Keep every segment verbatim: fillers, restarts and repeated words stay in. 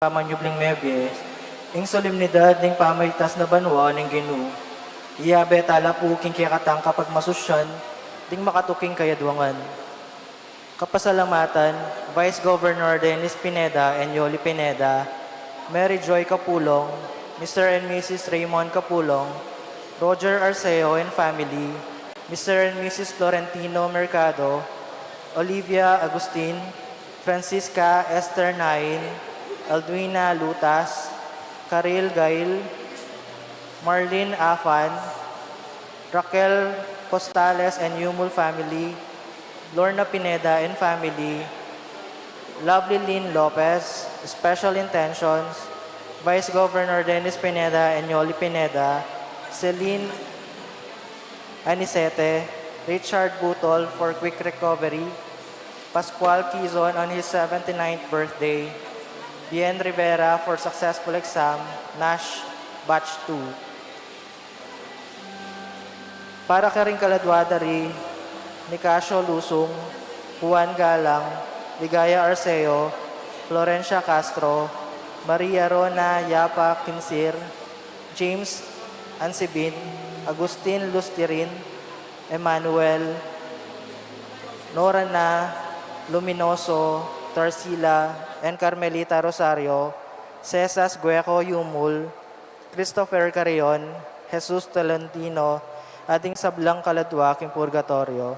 Pamanyubling mebie, ing solemnidad ning pamaitas na banua ning Ginu, iyabe tala pu king kekatang kapagmasusyan ding makatuking kayadwangan. Kapasalamatan, Vice Governor Dennis Pineda and Yoli Pineda, Mary Joy Capulong, Mister and Missus Raymond Capulong, Roger Arceo and family, Mister and Missus Florentino Mercado, Olivia Agustin, Francisca Esther Nain, Aldwina Lutas, Karil Gail, Marlene Afan, Raquel Postales and Yumul family, Lorna Pineda and family, Lovely Lynn Lopez, Special Intentions, Vice Governor Dennis Pineda and Yoli Pineda, Celine Anicete, Richard Butol for quick recovery, Pascual Quizon on his seventy-ninth birthday, Bien Rivera for successful exam, Nash Batch two. Para karing kaladwa da ri, Nicasio Lusung, Juan Galang, Ligaya Arceo, Florencia Castro, Maria Rona Yapa Kinsir, James Ansibin, Agustin Lustirin, Emmanuel, Norana Luminoso, Tarsila, and Carmelita Rosario, Cesas Gueco Yumul, Christopher Carrion, Jesus Tolentino, at ding sablang kaladwa king purgatoryo.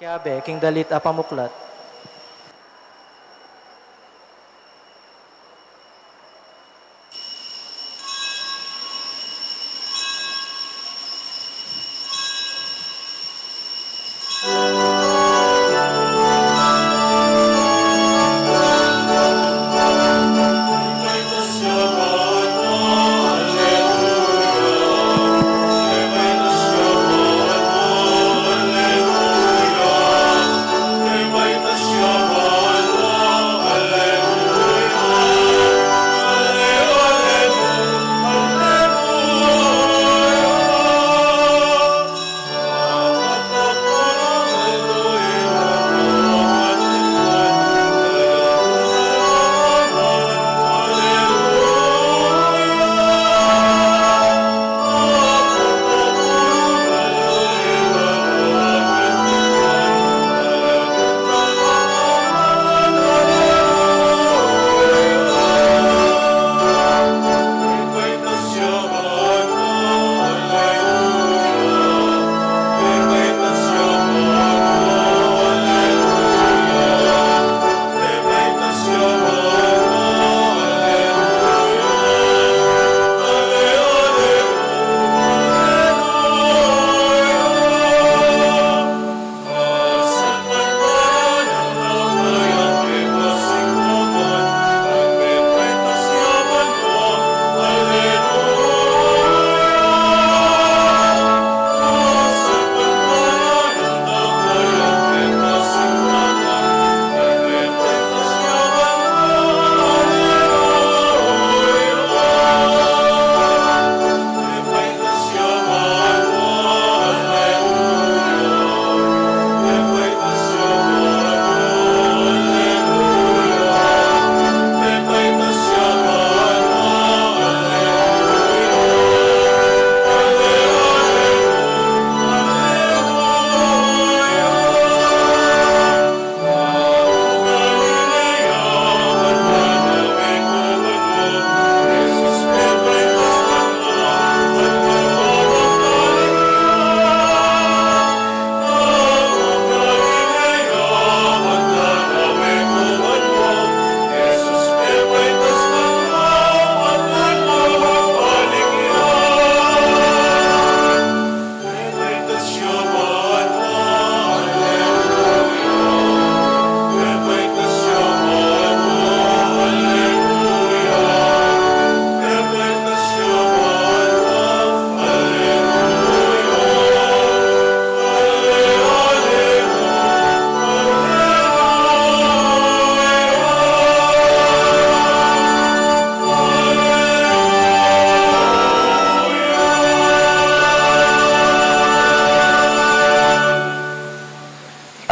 Kiabe king dalit a pamuklat.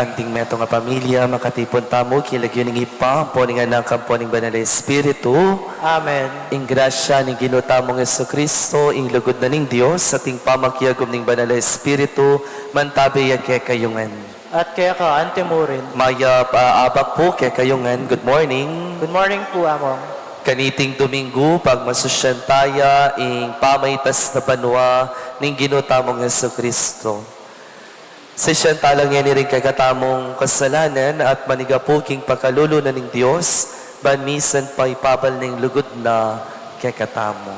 Anting metung a pamilya, makatipun tamu king lagyu ning Ibpa, ampo ning Anak, ampo ning Banal a Espiritu. Amen. Ing grasya ning Ginu tamung Jesucristo, ing lugud na ning Dios, at ing pamakiagum ning Banal a Espiritu, mantabe ya kekayu ngan. At keka antimurin. Mayap a abak pu kekayu ngan. Good morning. Good morning pu, Among. Kaniting Domingo, pagmasusyan taya ing pamaitas na banua ning Ginu tamung Jesucristo. Sisian tala ngeni ring kekatamung kasalanan at manigapu king pakalulu na ning Dios, ban misan pa ipabal ning lugud na kekatamu.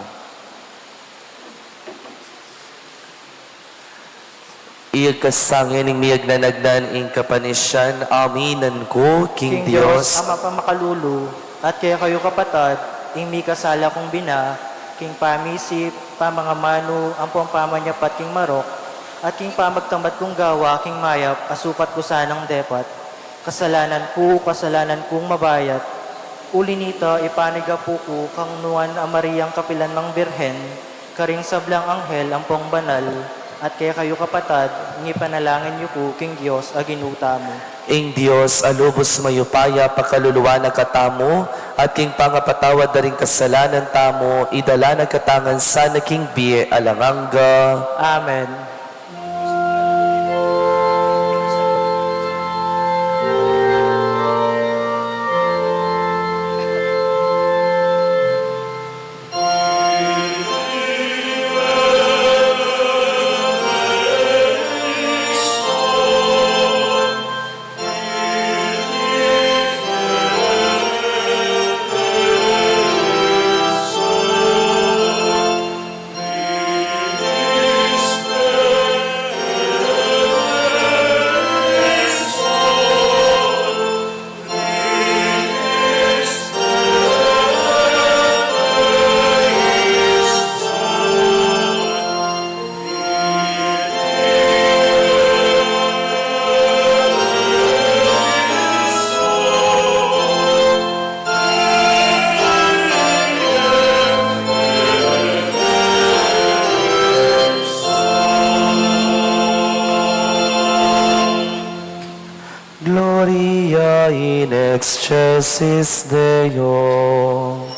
Iyagkas ta ngeni ning miyagnanagnan ing kapanisian, aminan ku king King Dios, Dios, Ama pamakalulu, at kekayu kapatad, ing mikasala kung bina, king pamisip, pamangamanu, ampong pamanyapat king marok, at king pamagtamad kung gawa king mayap, a sukat ku sanang depat. Kasalanan ku, kasalanan kung mabayat. Uli nita, ipanigapu ku kang Nuan a Mariang kapilan mang Birhen, karing sablang anghel ampong banal, at kekayu kapatad, ing ipanalangin yu ku king Dios a Ginu tamu. Ing Dios a lubus mayupaya pakaluluan na katamu, at king pangapatawad da ring kasalanan tamu, idala na katamu ngan sana king bie alang angga. Amen. Gloria in excelsis Deo.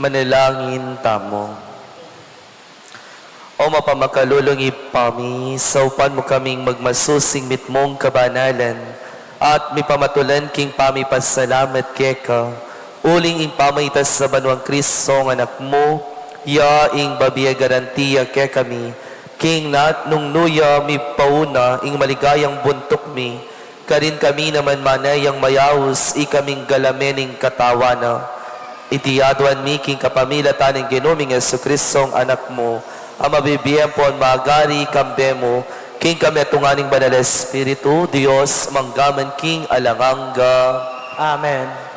Manalangin tamu. O mapamakalulung Ibpa mi, saupan mu kaming magmasusing mitmung kabanalan, at mipamatulan king pamipasalamat keka, uling ing pamaitas na banwang Kristong Anak mu, ya ing babie garantiya kekami, king nat nung nu ya mipauna ing maligayang buntuk mi, karin kami naman manayang mayaus ikaming galamen ning katawan na. Iti aduan mi king kapamilatan ning Ginu ming Jesu Kristong Anak mu, a mabibie ampon magari kambe mu, king kamitungan ning Banal Espiritu, Dios, mangga man king alang angga. Amen.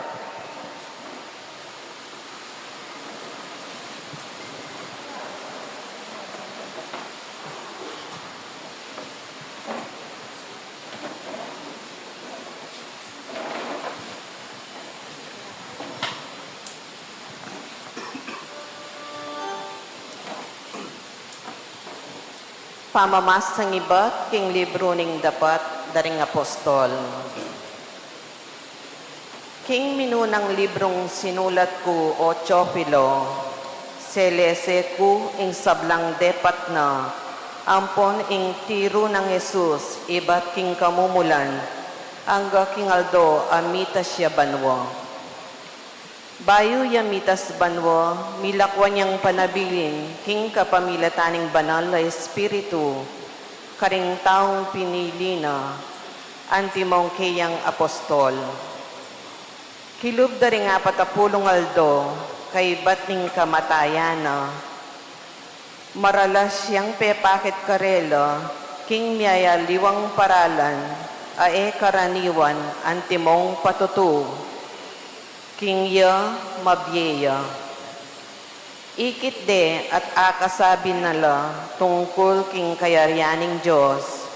Pamamasang ibat king libru ning Dapat da ring Apostol. King minunang librung sinulat ku, o Teofilo, selese ku ing sablang depat na, ampon ing tiru nang Jesus ibat king kamumulan, angga king aldo a mitas ya banua. Bayu ya mitas banua, milakwan yang panabilin king kapamilatan ning Banal a Espiritu, karing taung pinili na, antimong keyang apostol. Kilub da ring apat a pulung aldo, kaybat ning kamatayan na, maralas yang pepakit karela, king miyayaliwang paralan, a e karaniwan, antimong patutu, king ya mabie ya. Ikit de at akasabi na la tungkul king kayarian ning Dios,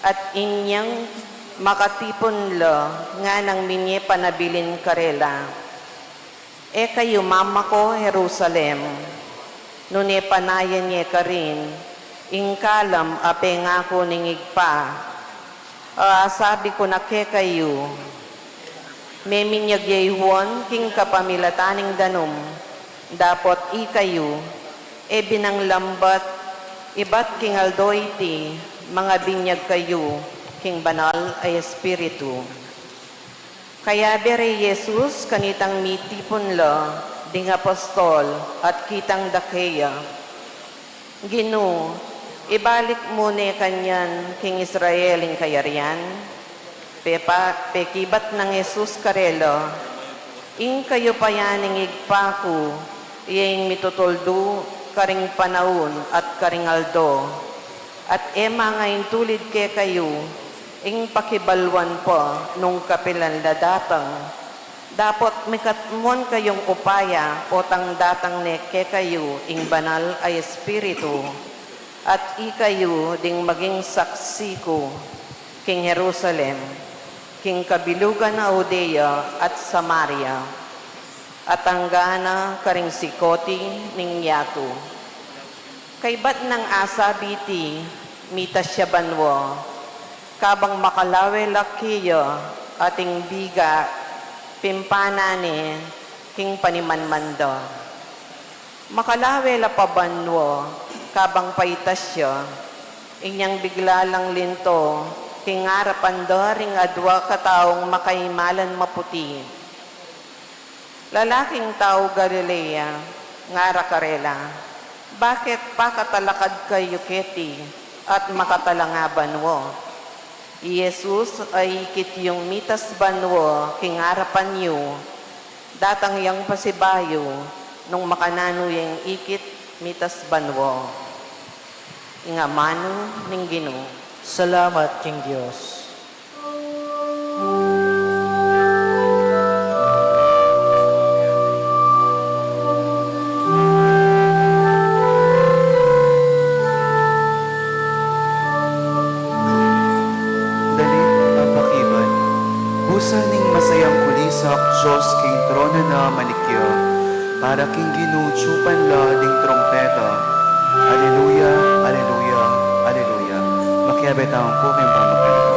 at inyang makatipun la nganang minye panabilin karela. E kayu mamako Jerusalem, nune panayan ye karin ing kalam a pengaku ning Ibpa, a asabi ku na kekayu, meminyag ye i Juan king kapamilatan ning danum, dapot ikayu, e binang lambat, ibat king aldo iti, mangabinyag kayu king Banal a Espiritu. Kayabe re i Jesus kanitang mitipun la ding apostol at kitang da keya, Ginu, ibalik mu ne kanyan king Israel ing kayarian? Pepa-, pekibat nang Jesus karela, Ing kayupayan ning Ibpa ku, iya ing mitutuldu karing panaun at karing aldo, at e mangaintulid kekayu ing pakibaluan pa nung kapilan la datang. Dapot mikatmuan kayung upaya potang datang ne kekayu ing Banal a Espiritu, at ikayu ding maging saksi ku king Jerusalem, king kabilugan na Judea at Samaria, at angga na karing sikoti ning yatu. Kaybat nang asabi iti, mitas ya banua, kabang makalawe la keya ating biga, pimpana ne king panimanman da. Makalawe la pa banua, kabang paitas ya, inyang bigla lang linto king arapan da ring adua kataung makaimalan maputi. Lalaking tau Galilea, ngara karela, bakit pakatalakad kayu keti at makatala nga banua? I Jesus a ikit yung mitas banua king arapan yu, datang yang pasibayu nung makananu yang ikit mitas banua. Ing amanu ning Ginu. Salamat king Dios. Dalit a pakibat. Busa ning masayang kulisak, Dios king trono na manikya, para king Ginu tsupan la ding trumpeta. Aleluya, aleluya, aleluya. Makiabe tamu pu king pamagkantam.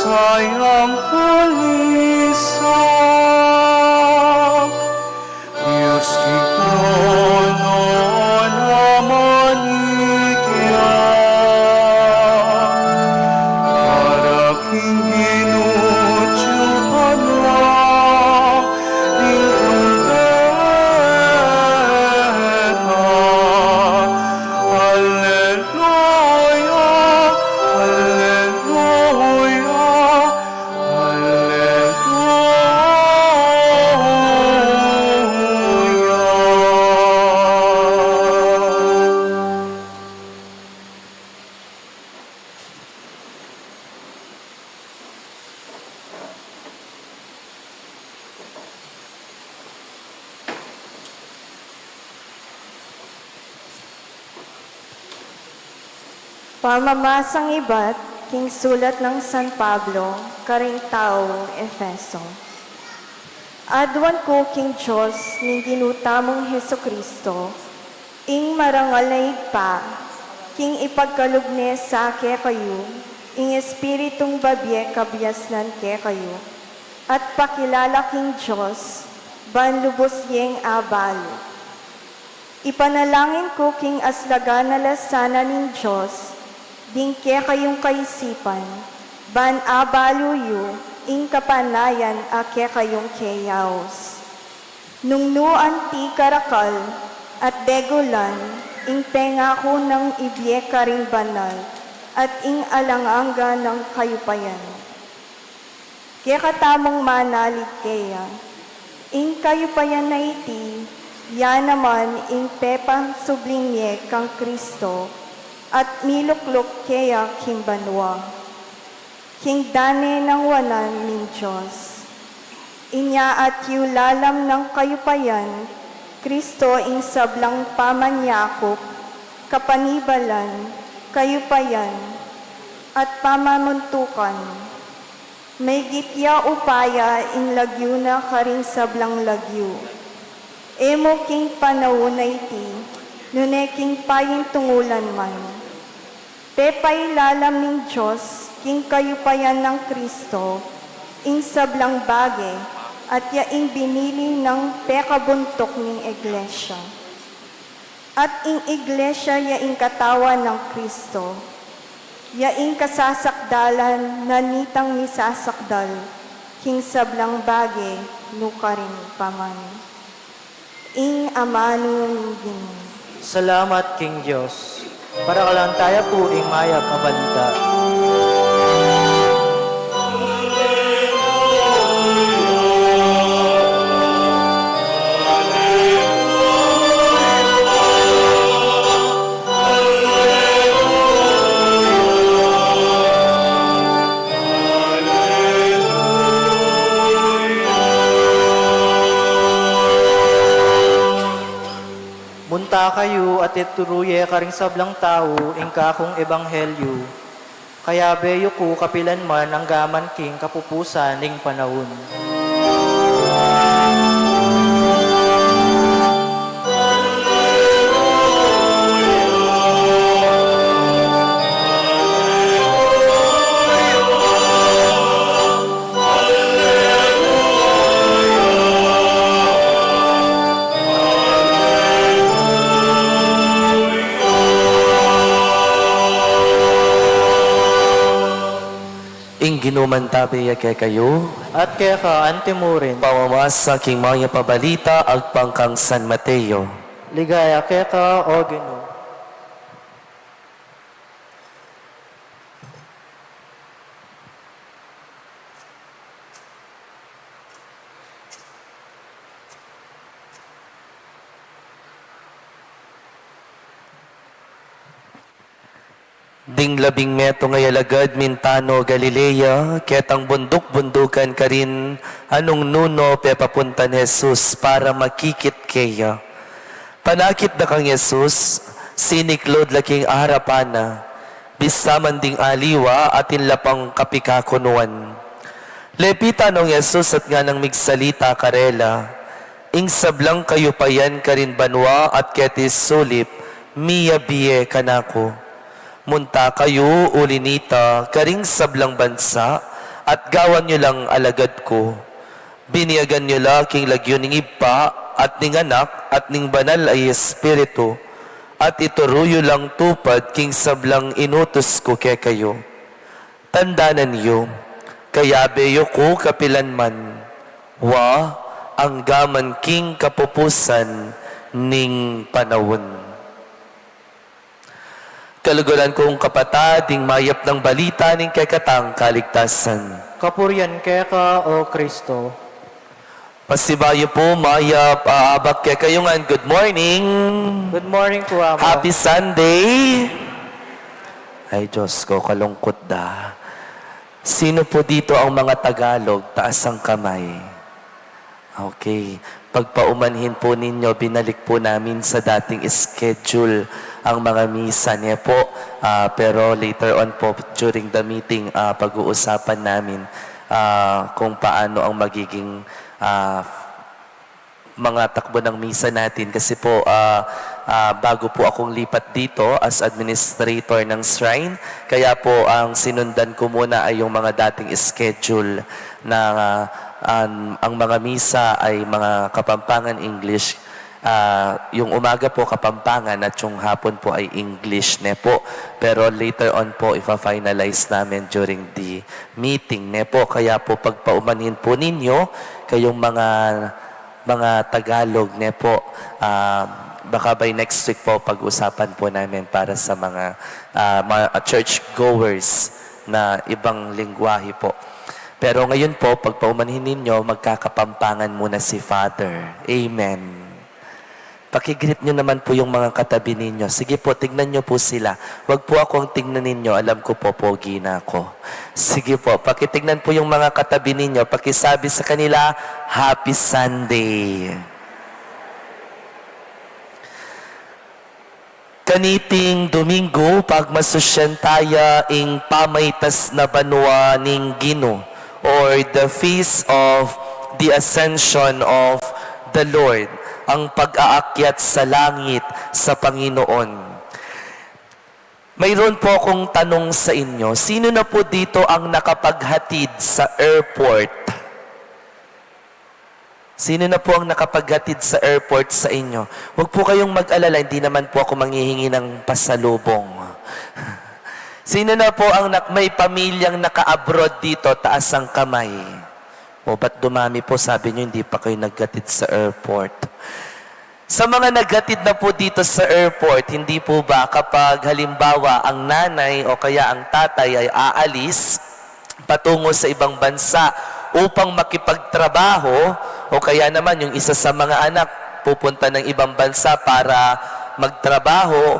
Kayang kalisang Dios, king trono naman ika, para king ginutyupan na ning trumpeta. Alleluia, alleluia, alleluia. Pamamasang ibat king sulat nang San Pablo karing taga Efeso. Aduan ku king Dios ning Ginu tamung Jesucristo, ing marangal a Ibpa, king ipagkalub ne sa kekayu ing Espiritung babie kabiasnan kekayu, at pakilala king Dios ban lubus yeng abalu. Ipanalangin ku king aslagan a la sana ning Dios ding kekayung kaisipan, ban abalu yu ing kapanayan a kekayung keyaus. Nung nu anti karakal at degulan ing pengaku nang ibie karing banal at ing alang angga nang kayupayan. Kekatamung manalig keya, ing kayupayan a iti, ya naman ing pepasubling mie kang Kristo, at milukluk keya king banua. King dane nang wanan ning Dios. Inya atiu lalam nang kayupayan, Kristo ing sablang pamanyakup, kapanibalan, kayupayan, at pamamuntukan. Maygit ya upaya ing lagyu na karing sablang lagyu. E mu king panaun a iti, nune king payintungulan man. Pepailalam ning Dios king kayupayan nang Kristo ing sablang bage, at ya ing binili nang pekabuntuk ning Iglesia. At ing Iglesia ya ing katawan nang Kristo, ya ing kasasakdalan na nitang misasakdal king sablang bage nukarin pa man. Ing amanu ning Ginu. Salamat king Dios. Parangalan taya pu ing mayap a balita. Munta kayu at ituru ye karing sablang tau ing kakung ebanghelyu. Kayabe yu ku kapilan man angga man king kapupusan ning panaun. Ing Ginu mantabe ya kekayu. At keka antimurin. Pamamasa king mayap a balita agpang kang San Mateo. Ligaya keka, O Ginu. Ding labing metung a alagad mintano Galilea, ketang bunduk-bundukan karin a nung nu no pepapuntan Jesus para makikit keya. Panakit da kang Jesus, siniklud la king arapan na, bisa man ding aliwa atin la pang kapikakunuan. Lepitan nong Jesus at nganang migsalita karela, ing sablang kayupayan karin banua at keti sulip, miyabie kanaku. Munta kayu uli nita karing sablang bansa at gawan yu lang alagad ku. Biniagan yu la king lagyu ning Ibpa, at ning Anak, at ning Banal a Espiritu, at ituru yu lang tupad king sablang inutus ku kekayu. Tandanan yu, kayabe yu ku kapilan man, wa anggaman king kapupusan ning panaun. Kaluguran kung kapatad, ing mayap nang balita ning kekatang kaligtasan. Kapurian keka, O Kristo. Pasibayu pu, mayap a abak kekayu ngan. Good morning. Good morning pu, Ama. Happy Sunday. Ay, Diyos ko, kalungkut da. Sino po dito ang mga Tagalog? Taas ang kamay. Okay. Pagpaumanhin po ninyo, binalik po namin sa dating schedule ang mga misa niya po. Ah, pero later on po, during the meeting, ah, pag-uusapan namin, ah, kung paano ang magiging, ah, mga takbo ng misa natin. Kasi po, ah, ah, bago po akong lipat dito as administrator ng shrine, kaya po ang sinundan ko muna ay yung mga dating schedule na, ah, ang, ang mga misa ay mga Kapampangan English. Ah, yung umaga po Kapampangan at yung hapon po ay English, ne po. Pero later on po, ifa-finalize namin during the meeting, ne po. Kaya po, pagpaumanhin po ninyo, kayong mga, mga Tagalog, ne po. Ah, baka by next week po, pag-usapan po namin para sa mga, ah, mga church goers na ibang lingwahe po. Pero ngayon po, pagpaumanhin ninyo, magkakapampangan muna si Father. Amen. Pakigreet nyo naman po yung mga katabi ninyo. Sige po, tignan nyo po sila. Wag po akong tignan ninyo. Alam ko po, pogi na ako. Sige po, pakitignan po yung mga katabi ninyo. Pakisabi sa kanila, "Happy Sunday." Kaniting Domingo, pagmasusyan taya ing pamaitas na banua ning Ginu, or the Feast of the Ascension of the Lord, ang pag-aakyat sa langit sa Panginoon. Mayroon po akong tanong sa inyo. Sino na po dito ang nakapaghatid sa airport? Sino na po ang nakapaghatid sa airport sa inyo? Huwag po kayong mag-alala, hindi naman po ako manghihingi ng pasalubong. Sino na po ang nak-, may pamilyang naka-abroad dito? Taas ang kamay. O, ba't dumami po? Sabi nyo, hindi pa kayo naghatid sa airport. Sa mga naghatid na po dito sa airport, hindi po ba kapag halimbawa ang nanay o kaya ang tatay ay aalis patungo sa ibang bansa upang makipagtrabaho, o kaya naman yung isa sa mga anak pupunta ng ibang bansa para magtrabaho,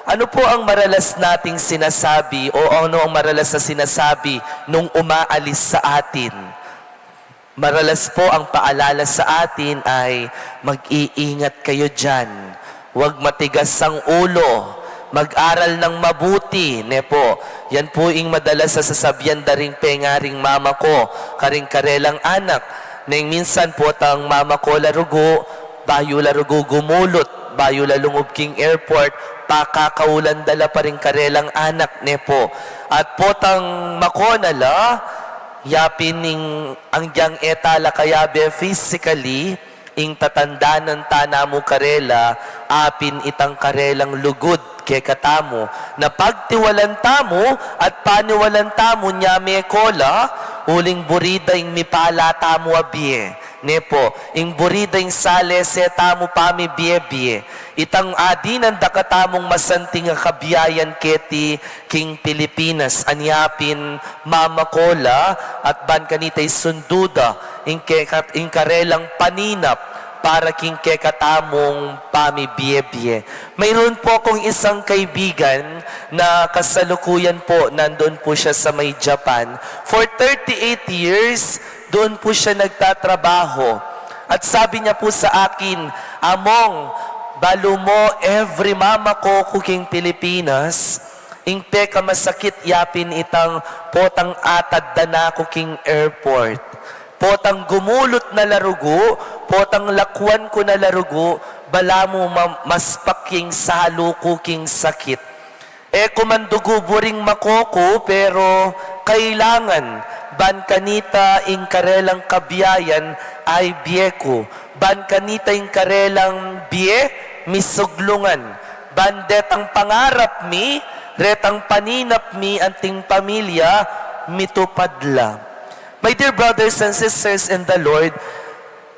ano po ang maralas nating sinasabi o ano ang maralas na sinasabi nung umaalis sa atin? Maralas po ang paalala sa atin ay, "Mag-iingat kayo diyan. Huwag matigas ang ulo. Mag-aral ng mabuti," ne po. Yan po ing madalas na sasabian da ring pengaring mama ko karing karelang anak. Neng minsan potang mama ko la rugu, bayu la rugu gumulut, bayu la lungub king airport, pakakaulan da la pa ring karelang anak, ne po. At potang makona la, yapin ing anggyang e tala kayabe physically, ing tatandanan ta namu karela, apin itang karelang lugud kekatamu, na pagtiwalan tamu at paniwalan tamu nya mekola, uling buri da ing mipala tamu a bie, ne po, ing buri da ing salese tamu pamibie-bie. Itang adinan da katamung masanting a kabiayan keti king Pilipinas, anya pin mamakola at ban kanita isundu da ing keka-, ing karelang paninap para king kekatamung pamibie-bie. Mayroon po akong isang kaibigan na kasalukuyan po nandun po siya sa may Japan. For thirty-eight years, doon po siya nagtatrabaho. At sabi niya po sa akin, "Among, balu mo, every mamako ku king Pilipinas, ing pekamasakit yapin itang potang atad da na ku king airport. Potang gumulut na la rugu, potang lakwan ku na la rugu, balamu ma-, maspak ing salu ku king sakit. E ku man dugu buring mako ku, pero kailangan, ban kanita ing karelang kabiayan ay bie ku, ban kanita ing karelang bie misuglungan, ban detang pangarap mi, retang paninap mi anting pamilya, mitupad la. My dear brothers and sisters in the Lord,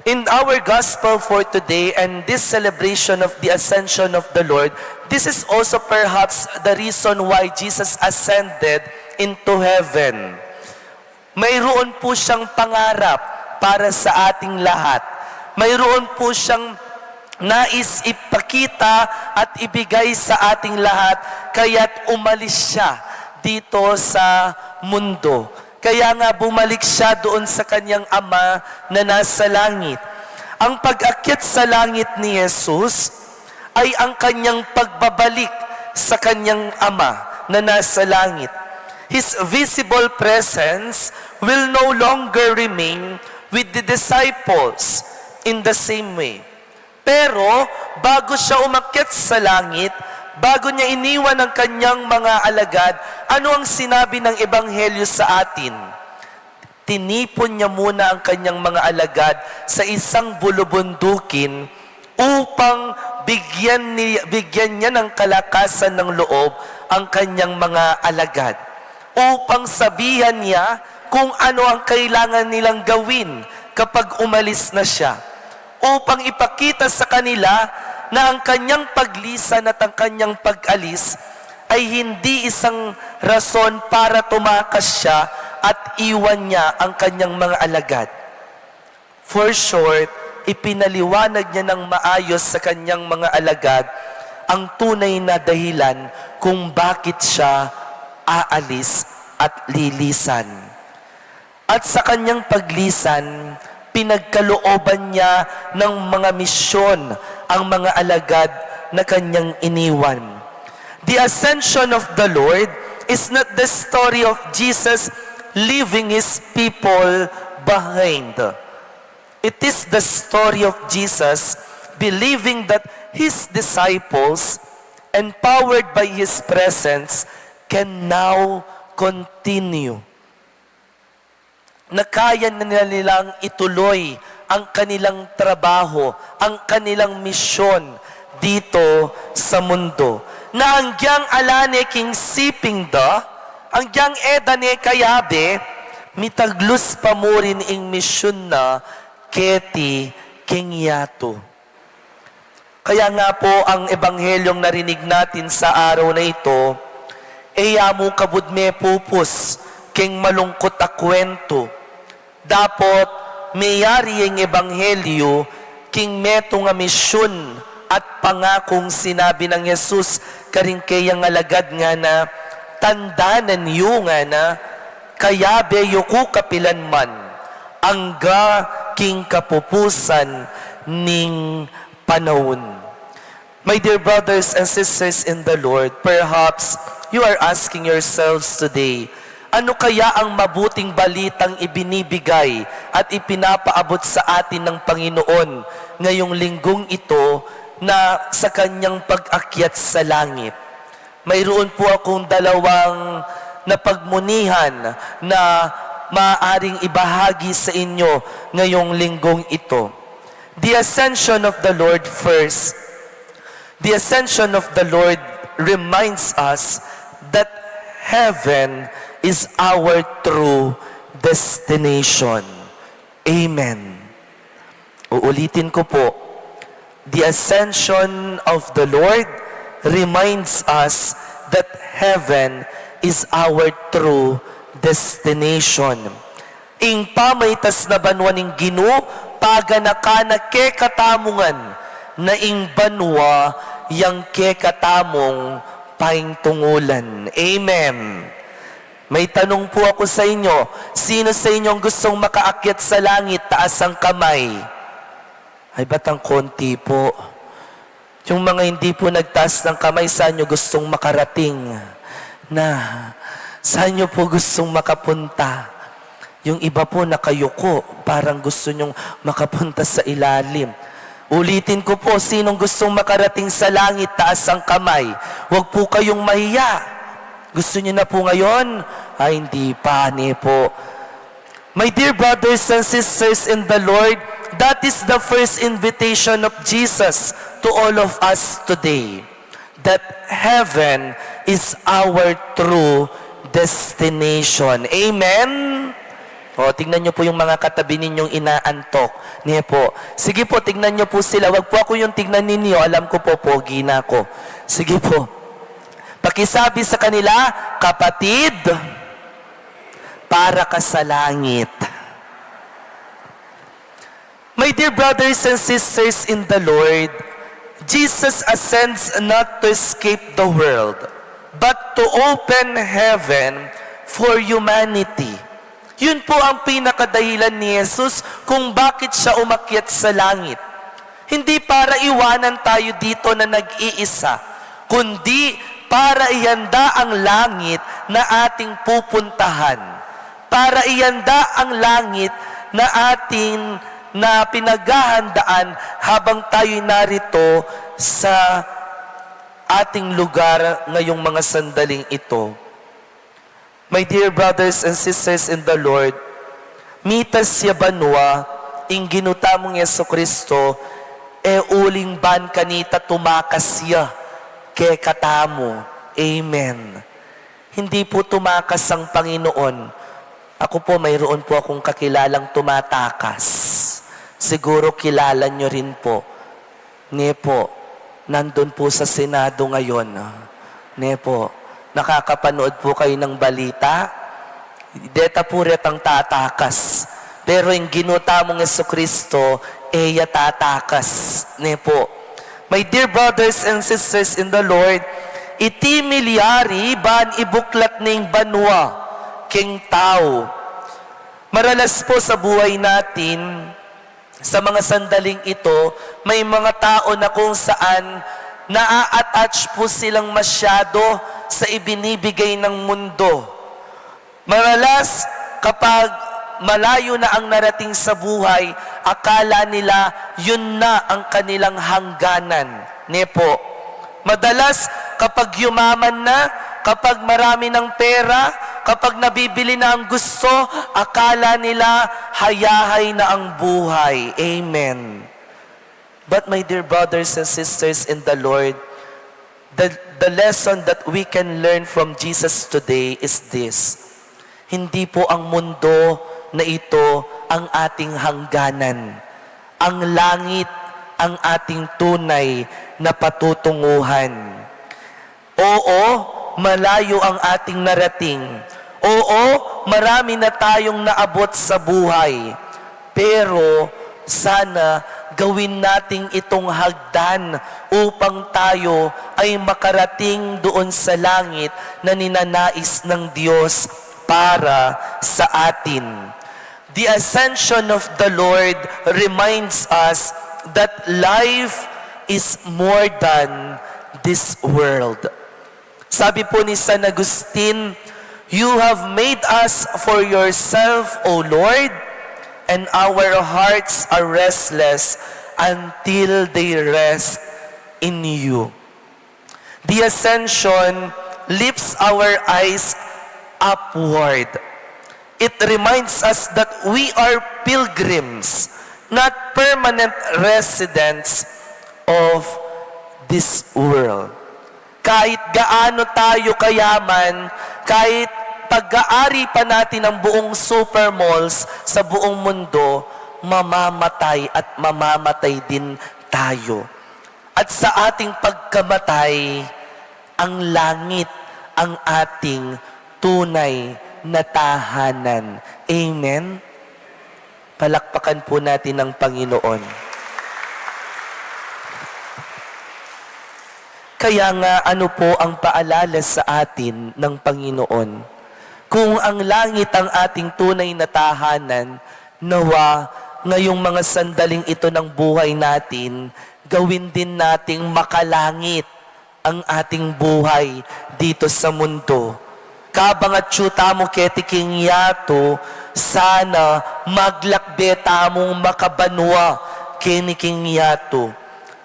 in our gospel for today and this celebration of the ascension of the Lord, this is also perhaps the reason why Jesus ascended into heaven. Mayroon po siyang pangarap para sa ating lahat. Mayroon po siyang nais ipakita at ibigay sa ating lahat, kaya't umalis siya dito sa mundo. Kaya nga bumalik siya doon sa kanyang Ama na nasa langit. Ang pag-akyat sa langit ni Jesus ay ang kanyang pagbabalik sa kanyang Ama na nasa langit. His visible presence will no longer remain with the disciples in the same way. Pero bago siya umakyat sa langit, bago niya iniwan ang kanyang mga alagad, ano ang sinabi ng Ebanghelyo sa atin? Tinipon niya muna ang kanyang mga alagad sa isang bulubundukin upang bigyan, ni, bigyan niya ng kalakasan ng loob ang kanyang mga alagad, upang sabihan niya kung ano ang kailangan nilang gawin kapag umalis na siya, upang ipakita sa kanila na ang kanyang paglisan at ang kanyang pag-alis ay hindi isang rason para tumakas siya at iwan niya ang kanyang mga alagad. For short, ipinaliwanag niya ng maayos sa kanyang mga alagad ang tunay na dahilan kung bakit siya aalis at lilisan. At sa kanyang paglisan, pinagkalooban niya ng mga misyon ang mga alagad na kanyang iniwan. The ascension of the Lord is not the story of Jesus leaving his people behind. It is the story of Jesus believing that his disciples, empowered by his presence, can now continue na kaya na nila nilang ituloy ang kanilang trabaho, ang kanilang misyon dito sa mundo. Na anggyang ala ne king siping da, anggyang e da ne kayabe, mitaglus pa mu rin ing misyon na keti king yatu. Kaya nga po, ang ebanghelyong narinig natin sa araw na ito, e ya mu kabud mepupus king malungkut a kwentu. Dapot meyari ya ing ebanghelyo king metung a misyun at pangakung sinabi nang Jesus karing keyang alagad, ngana, tandanan yu, ngana, kayabe yu ku kapilan man, angga king kapupusan ning panaun. My dear brothers and sisters in the Lord, perhaps you are asking yourselves today, ano kaya ang mabuting balitang ibinibigay at ipinapaabot sa atin ng Panginoon ngayong linggong ito na sa kanyang pag-akyat sa langit? Mayroon po akong dalawang napagmunihan na maaaring ibahagi sa inyo ngayong linggong ito. The ascension of the Lord first. The ascension of the Lord reminds us that heaven is our true destination. Amen. Uulitin ko po, the ascension of the Lord reminds us that heaven is our true destination. Ing pamaitas na banua ning Ginu, paganakan na kekatamu ngan, na ing banua yang kekatamung paintungulan. Amen. May tanong po ako sa inyo, sino sa inyo ang gustong makaakyat sa langit? Taas ang kamay. Ay, ba't ang konti po? Yung mga hindi po nagtaas ng kamay, saan nyo gustong makarating? Na, saan nyo po gustong makapunta? Yung iba po nakayuko, parang gusto nyong makapunta sa ilalim. Ulitin ko po, sinong gustong makarating sa langit, taas ang kamay. Huwag po kayong mahiya. Gusto niyo na po ngayon? Ay, hindi pa, ne po. My dear brothers and sisters in the Lord, that is the first invitation of Jesus to all of us today, that heaven is our true destination. Amen? O, tingnan niyo po yung mga katabi ninyong inaantok. Ne po. Sige po, tingnan niyo po sila. Wag po ako yung tingnan ninyo. Alam ko po, pogi na ako. Sige po. Pakisabi sa kanila, "Kapatid, para ka sa langit." My dear brothers and sisters in the Lord, Jesus ascends not to escape the world, but to open heaven for humanity. Yun po ang pinakadahilan ni Jesus kung bakit siya umakyat sa langit. Hindi para iwanan tayo dito na nag-iisa, kundi para ihanda ang langit na ating pupuntahan, para ihanda ang langit na ating, na pinaghahandaan habang tayo'y narito sa ating lugar ngayong mga sandaling ito. My dear brothers and sisters in the Lord, mitas ya banua ing Ginu tamung Jesucristo, e uling ban kanita tumakas ya kekatamu. Amen. Hindi po tumakas ang Panginoon. Ako po, mayroon po akong kakilalang tumatakas. Siguro kilala nyo rin po. Ne po, nandun po sa Senado ngayon. Ne po, nakakapanood po kayo ng balita? Deta po retang tatakas. Pero ing Ginu tamung Jesucristo, e ya tatakas. Ne po. My dear brothers and sisters in the Lord, iti milyari ban ibuklat ning banua keng tau. Maralas po sa buhay natin, sa mga sandaling ito, may mga tao na kung saan naa-attach po silang masyado sa ibinibigay ng mundo. Maralas, kapag malayo na ang narating sa buhay, akala nila yun na ang kanilang hangganan. Ne po? Madalas, kapag yumaman na, kapag marami ng pera, kapag nabibili na ang gusto, akala nila hayahay na ang buhay. Amen. But my dear brothers and sisters in the Lord, the, the lesson that we can learn from Jesus today is this. Hindi po ang mundo na ito ang ating hangganan. Ang langit ang ating tunay na patutunguhan. Oo, malayo ang ating narating. Oo, marami na tayong naabot sa buhay. Pero sana gawin nating itong hagdan upang tayo ay makarating doon sa langit na ninanais ng Diyos para sa atin. The ascension of the Lord reminds us that life is more than this world. Sabi po ni San Agustin, "You have made us for yourself, O Lord, and our hearts are restless until they rest in you." The Ascension lifts our eyes upward. It reminds us that we are pilgrims, not permanent residents of this world. Kahit gaano tayo kayaman, kahit pag-aari pa natin ang buong super malls sa buong mundo, mamamatay at mamamatay din tayo. At sa ating pagkamatay, ang langit ang ating tunay na tahanan. Amen? Palakpakan po natin ang Panginoon. Kaya nga, ano po ang paalala sa atin ng Panginoon? Kung ang langit ang ating tunay na tahanan, nawa ngayong mga sandaling ito ng buhay natin, gawin din nating makalangit ang ating buhay dito sa mundo. Kabang atyu tamu keti king yatu, sana maglakbe tamung makabanua keni king yatu.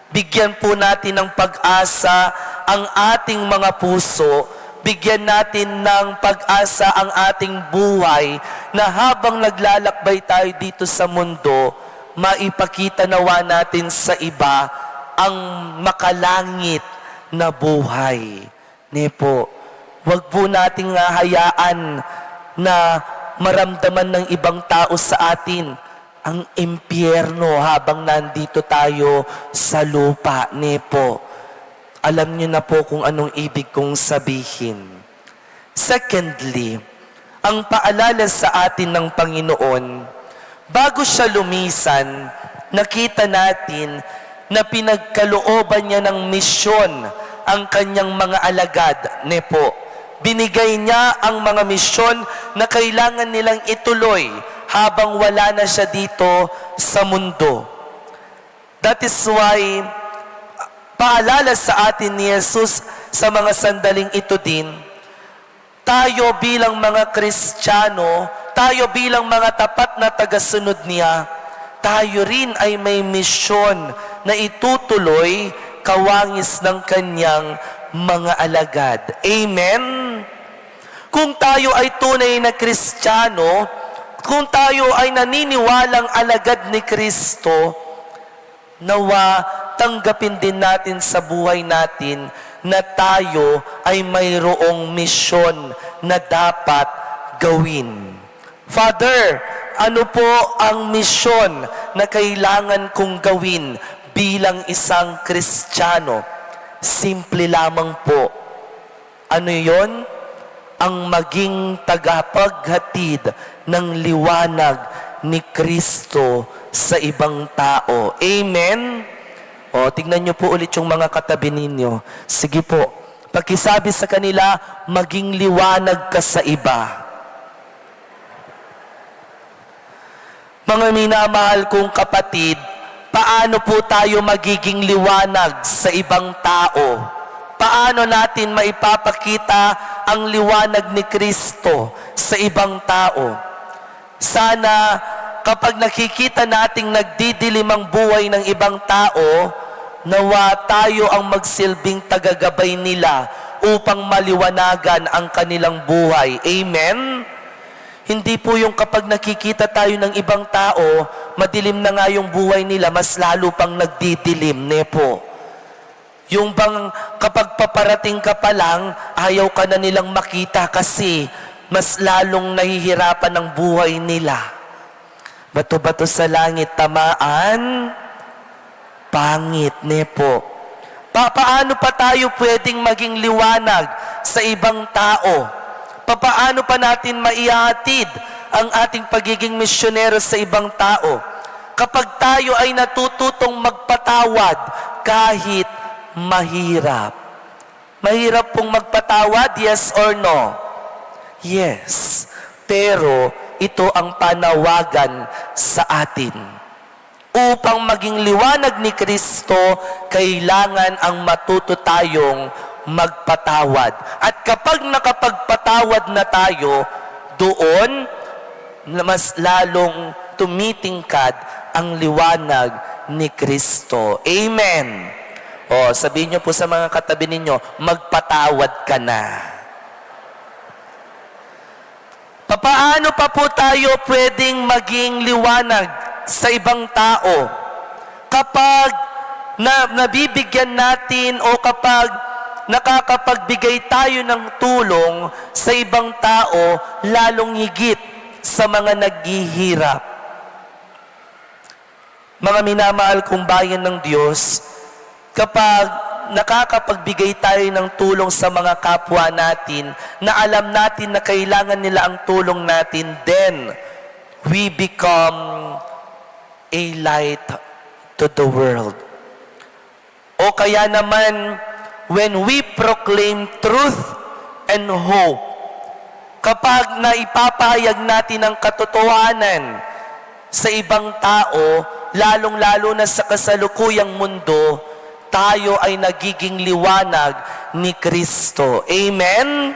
Bigyan po natin ng pag-asa ang ating mga puso Bigyan natin ng pag-asa ang ating buhay na habang naglalakbay tayo dito sa mundo, maipakita nawa natin sa iba ang makalangit na buhay. Ne po, wag po nating hahayaan na maramdaman ng ibang tao sa atin ang impyerno habang nandito tayo sa lupa, ne po. Alam niyo na po kung anong ibig kong sabihin. Secondly, ang paalala sa atin ng Panginoon, bago siya lumisan, nakita natin na pinagkalooban niya ng misyon ang kanyang mga alagad, ne po. Binigay niya ang mga misyon na kailangan nilang ituloy habang wala na siya dito sa mundo. That is why, paalala sa atin ni Jesus sa mga sandaling ito din, tayo bilang mga Kristiyano, tayo bilang mga tapat na tagasunod niya, tayo rin ay may misyon na itutuloy kawangis ng kanyang mga alagad. Amen? Kung tayo ay tunay na Kristiyano, kung tayo ay naniniwalang alagad ni Kristo, nawa tanggapin din natin sa buhay natin na tayo ay mayroong misyon na dapat gawin. Father, ano po ang misyon na kailangan kong gawin bilang isang Kristiyano? Simple lamang po. Ano yon? Ang maging tagapaghatid ng liwanag ni Kristo sa ibang tao. Amen? O, tignan niyo po ulit yung mga katabi ninyo. Sige po, pakisabi sa kanila, "Maging liwanag ka sa iba." Mga minamahal kong kapatid, paano po tayo magiging liwanag sa ibang tao? Paano natin maipapakita ang liwanag ni Kristo sa ibang tao? Sana kapag nakikita nating nagdidilim ang buhay ng ibang tao, nawa tayo ang magsilbing tagagabay nila upang maliwanagan ang kanilang buhay. Amen? Hindi po yung kapag nakikita tayo ng ibang tao, madilim na nga yung buhay nila, mas lalo pang nagdidilim, ne po? Yung bang kapag paparating ka pa lang, ayaw ka na nilang makita kasi mas lalong nahihirapan ang buhay nila. Bato-bato sa langit tamaan, pangit, ne po? Pa-, paano pa tayo pwedeng maging liwanag sa ibang tao? Papaano pa natin maihahatid ang ating pagiging misyonero sa ibang tao? Kapag tayo ay natututong magpatawad kahit mahirap. Mahirap pong magpatawad, yes or no? Yes. Pero ito ang panawagan sa atin. Upang maging liwanag ni Kristo, kailangan ang matuto tayong magpatawad. At kapag nakapagpatawad na tayo, doon na mas lalong tumitingkad ang liwanag ni Kristo. Amen. O, sabihin niyo po sa mga katabi ninyo, "Magpatawad ka na." Papaano pa po tayo pwedeng maging liwanag sa ibang tao? Kapag na, nabibigyan natin o kapag nakakapagbigay tayo ng tulong sa ibang tao, lalong higit sa mga naghihirap. Mga minamahal kong bayan ng Diyos, kapag nakakapagbigay tayo ng tulong sa mga kapwa natin na alam natin na kailangan nila ang tulong natin, then we become a light to the world. O kaya naman, when we proclaim truth and hope, kapag naipapahayag natin ang katotohanan sa ibang tao, lalong-lalo na sa kasalukuyang mundo, tayo ay nagiging liwanag ni Kristo. Amen?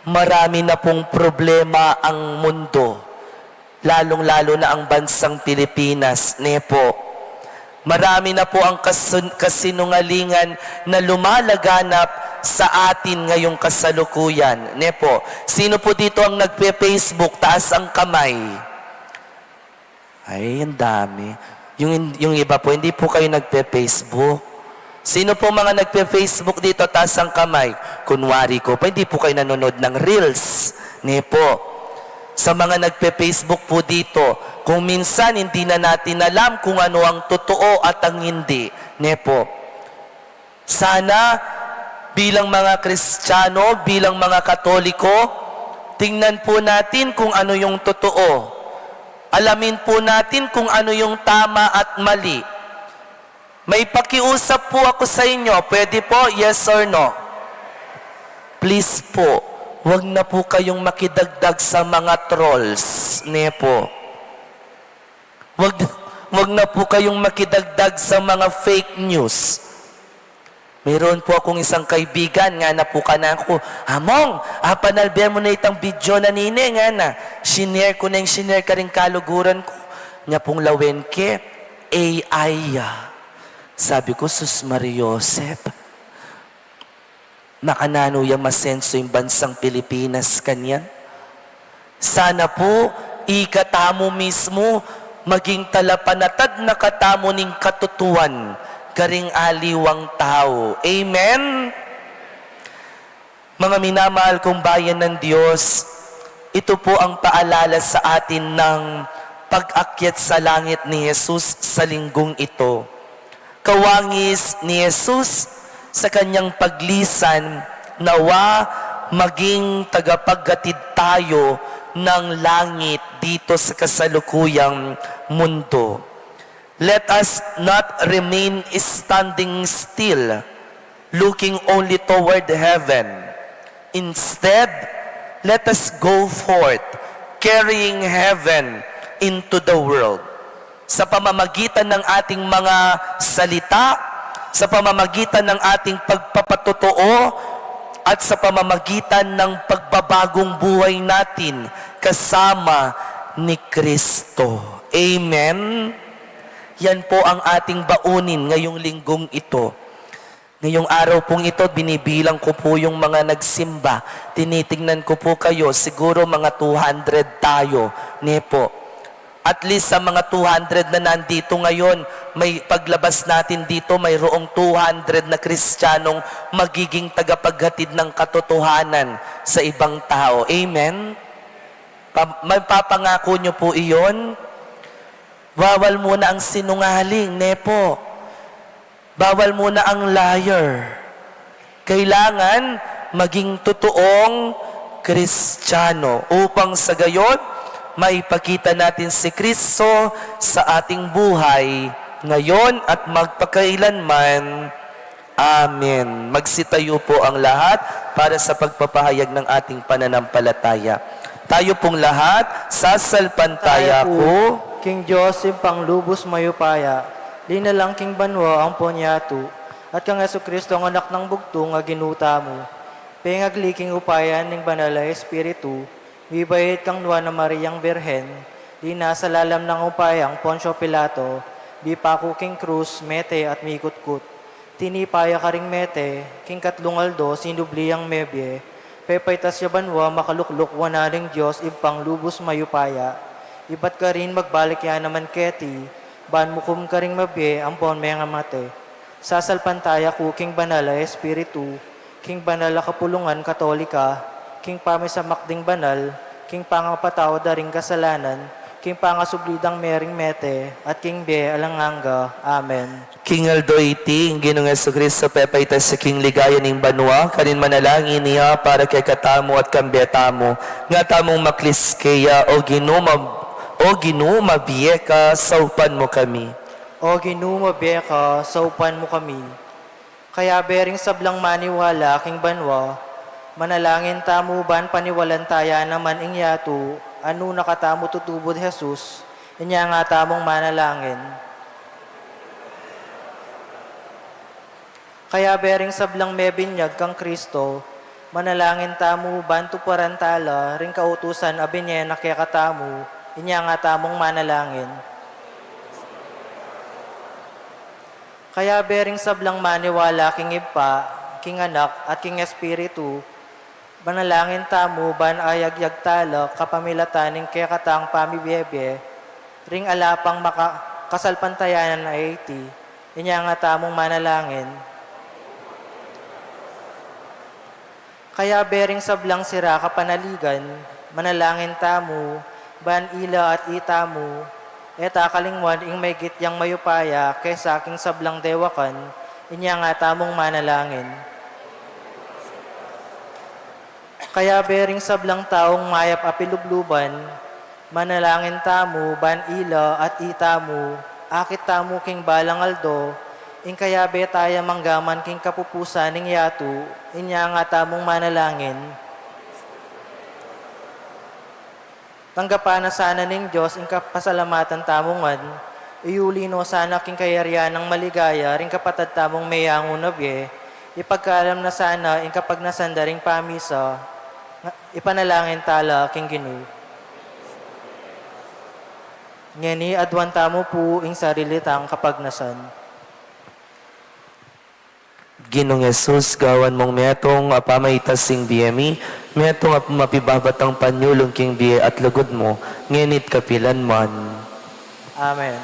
Marami na pong problema ang mundo, lalong-lalo na ang bansang Pilipinas, ne po? Marami na po ang kasun-, kasinungalingan na lumalaganap sa atin ngayong kasalukuyan, ne po? Sino po dito ang nagpe-Facebook? Taas ang kamay. Ay, ang dami. Yung, yung iba po, hindi po kayo nagpe-Facebook. Sino po mga nagpe-Facebook dito? Taas ang kamay. Kunwari ko po, hindi po kayo nanonood ng reels. Ne po? Sa mga nagpe-Facebook po dito, kung minsan hindi na natin alam kung ano ang totoo at ang hindi. Ne po? Sana, bilang mga Kristiyano, bilang mga Katoliko, tingnan po natin kung ano yung totoo. Alamin po natin kung ano yung tama at mali. May pakiusap po ako sa inyo. Pwede po? Yes or no? Please po, wag na po kayong makidagdag sa mga trolls. Ne po? Wag, wag na po kayong makidagdag sa mga fake news. Mayroon po akong isang kaibigan, ngana po kanaku, "Among, apanalbe mu na itang video na nine," ngana. Shinare ku neng shinare karing kaluguran ku. Nya pung lawen ke, A I ya. Sabi ku, "Sus Maria Josep, makananu yang masenso ing bansang Pilipinas kanyan?" Sana po, ikatamu mismu maging talapanatad na katamu ning katutuan karing aliwang tau. Amen? Mga minamahal kong bayan ng Diyos, ito po ang paalala sa atin ng pag-akyat sa langit ni Jesus sa linggong ito. Kawangis ni Jesus sa kanyang paglisan, nawa maging tagapaghatid tayo ng langit dito sa kasalukuyang mundo. Let us not remain standing still, looking only toward heaven. Instead, let us go forth, carrying heaven into the world. Sa pamamagitan ng ating mga salita, sa pamamagitan ng ating pagpapatotoo, at sa pamamagitan ng pagbabagong buhay natin kasama ni Kristo. Amen? Yan po ang ating baunin ngayong linggong ito. Ngayong araw pong ito, binibilang ko po yung mga nagsimba. Tinitingnan ko po kayo, siguro mga two hundred tayo, ne po? At least sa mga two hundred na nandito ngayon, may paglabas natin dito, mayroong two hundred na Kristiyanong magiging tagapaghatid ng katotohanan sa ibang tao. Amen? Pa-, mapapangako nyo po iyon? Bawal muna ang sinungaling, ne po? Bawal muna ang liar. Kailangan maging totoong Kristiyano upang sa gayon, maipakita natin si Kristo sa ating buhay ngayon at magpakailanman. Amen. Magsitayo po ang lahat para sa pagpapahayag ng ating pananampalataya. Tayo pong lahat, sasalpantaya Tayo po, ku. King Dios, Ibpang lubus mayupaya, linalang king banua ampon yatu, at kang Jesucristo, ang Anak nang bugtung a Ginu tamu, pengagli king upaya ning Banal a Espiritu, mibait kang Nuan a Mariang Birhen, linasa lalam nang upayang Poncio Pilato, bipaku king krus, mete at mikutkut. Tinipa ya karing mete, king katlung aldo sinubli yang mebie, pepaitas ya banua, makalukluk wanan ning Dios Ibpang lubus mayupaya. Ibat karin magbalik ya naman keti, ban mukum karing mabie ampon mengamate. Sasalpantaya ku king Banal a Espiritu, king banal a kapulungan Katolika, king pamisamak ding banal, king pangapatawad da ring kasalanan, king pangasubli dang mering mete, at king bie alang angga. Amen. King aldo iti, ing Ginung Jesucristo pepaitas ya king ligaya ning banua, karin manalangin ya para kekatamu at kambe tamu, nga tamung maklis keya. O Ginu, mab-, O Ginu, mabie ka, saupan mu kami. O Ginu, mabie ka, saupan mu kami. Kayabe ring sablang maniwala king banua, manalangin tamu ban paniwalan taya naman ing yatu, a nung katamu tutubud Jesus, inya nga tamung manalangin. Kayabe ring sablang mebinyag kang Kristo, manalangin tamu ban tuparan tala ring kautusan a binie na kekatamu, inya nga tamung manalangin. Kayabe ring sablang maniwala king Ibpa, king Anak, at king Espiritu, manalangin tamu ban ayagyag tala kapamilatan ning kekatang pamibie-bie, ring ala pang maka-, kasalpantayanan a iti, inya nga tamung manalangin. Kayabe ring sablang sira kapanaligan, manalangin tamu, ban ila at itamu, e ta kalingwan ing maygit yang mayupaya kesa king sablang dewakan, inya nga tamung manalangin. Kayabe ring sablang taung mayap a pilubluban, manalangin tamu, ban ila at itamu, akit tamu king balang aldo, ing kayabe taya manggaman king kapupusan ning yatu, inya nga tamung manalangin. Tanggapan na sana ning Dios ing kapasalamatan tamu ngan, iyuli no sana king kayarian nang maligaya ring kapatad tamung meyangu na bie, ipagkalam na sana ing kapagnasan da ring pamisa, nga, ipanalangin tala king Ginu. Ngeni aduan tamu pu ing sarili tang kapagnasan. Ginung Jesus, gawan mung metung a pamaitas ing bie mi, metung a mapibabatang panyulung king bie at lugud mu, ngeni't kapilan man. Amen.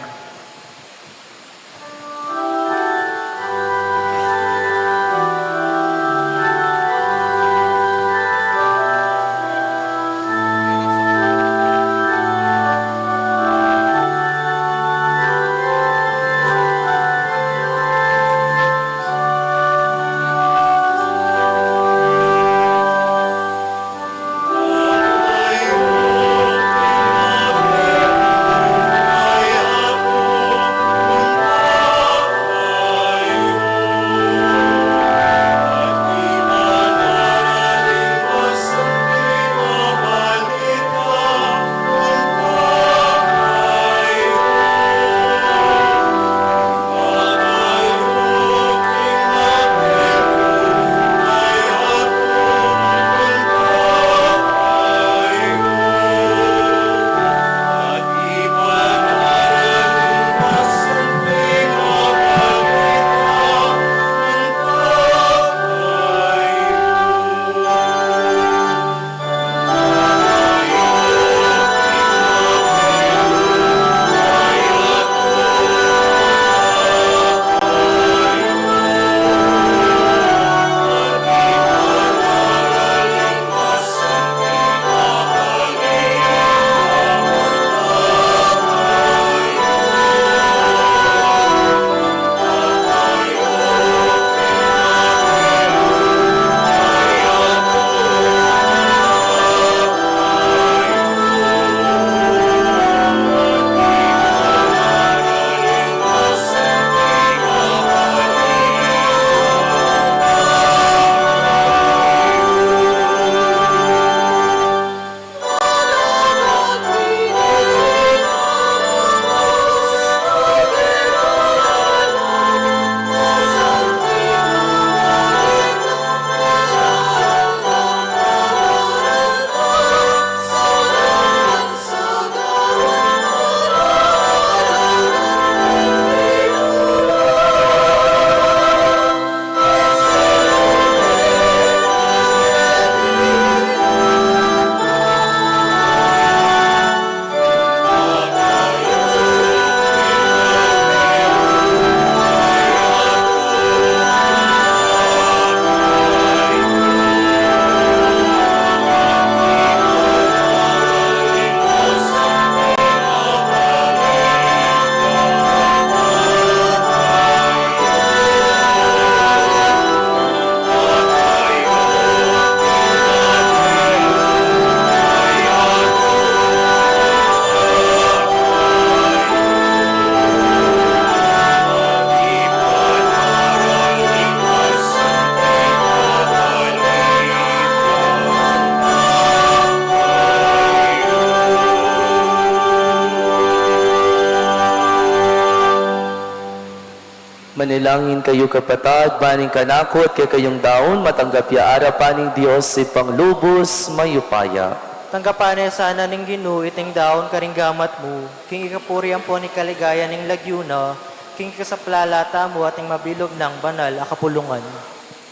Manalangin kayu, kapatad, ban ing kanaku at kekayung daun matanggap ya arapan ning Dios Ibpang lubus mayupaya. Tanggapan na sana ning Ginu iting daun karing gamat mu, king ikapuri ampon ikaligayan ning lagyu na, king ikasaplala tamu at ning mabilug nang banal a kapulungan.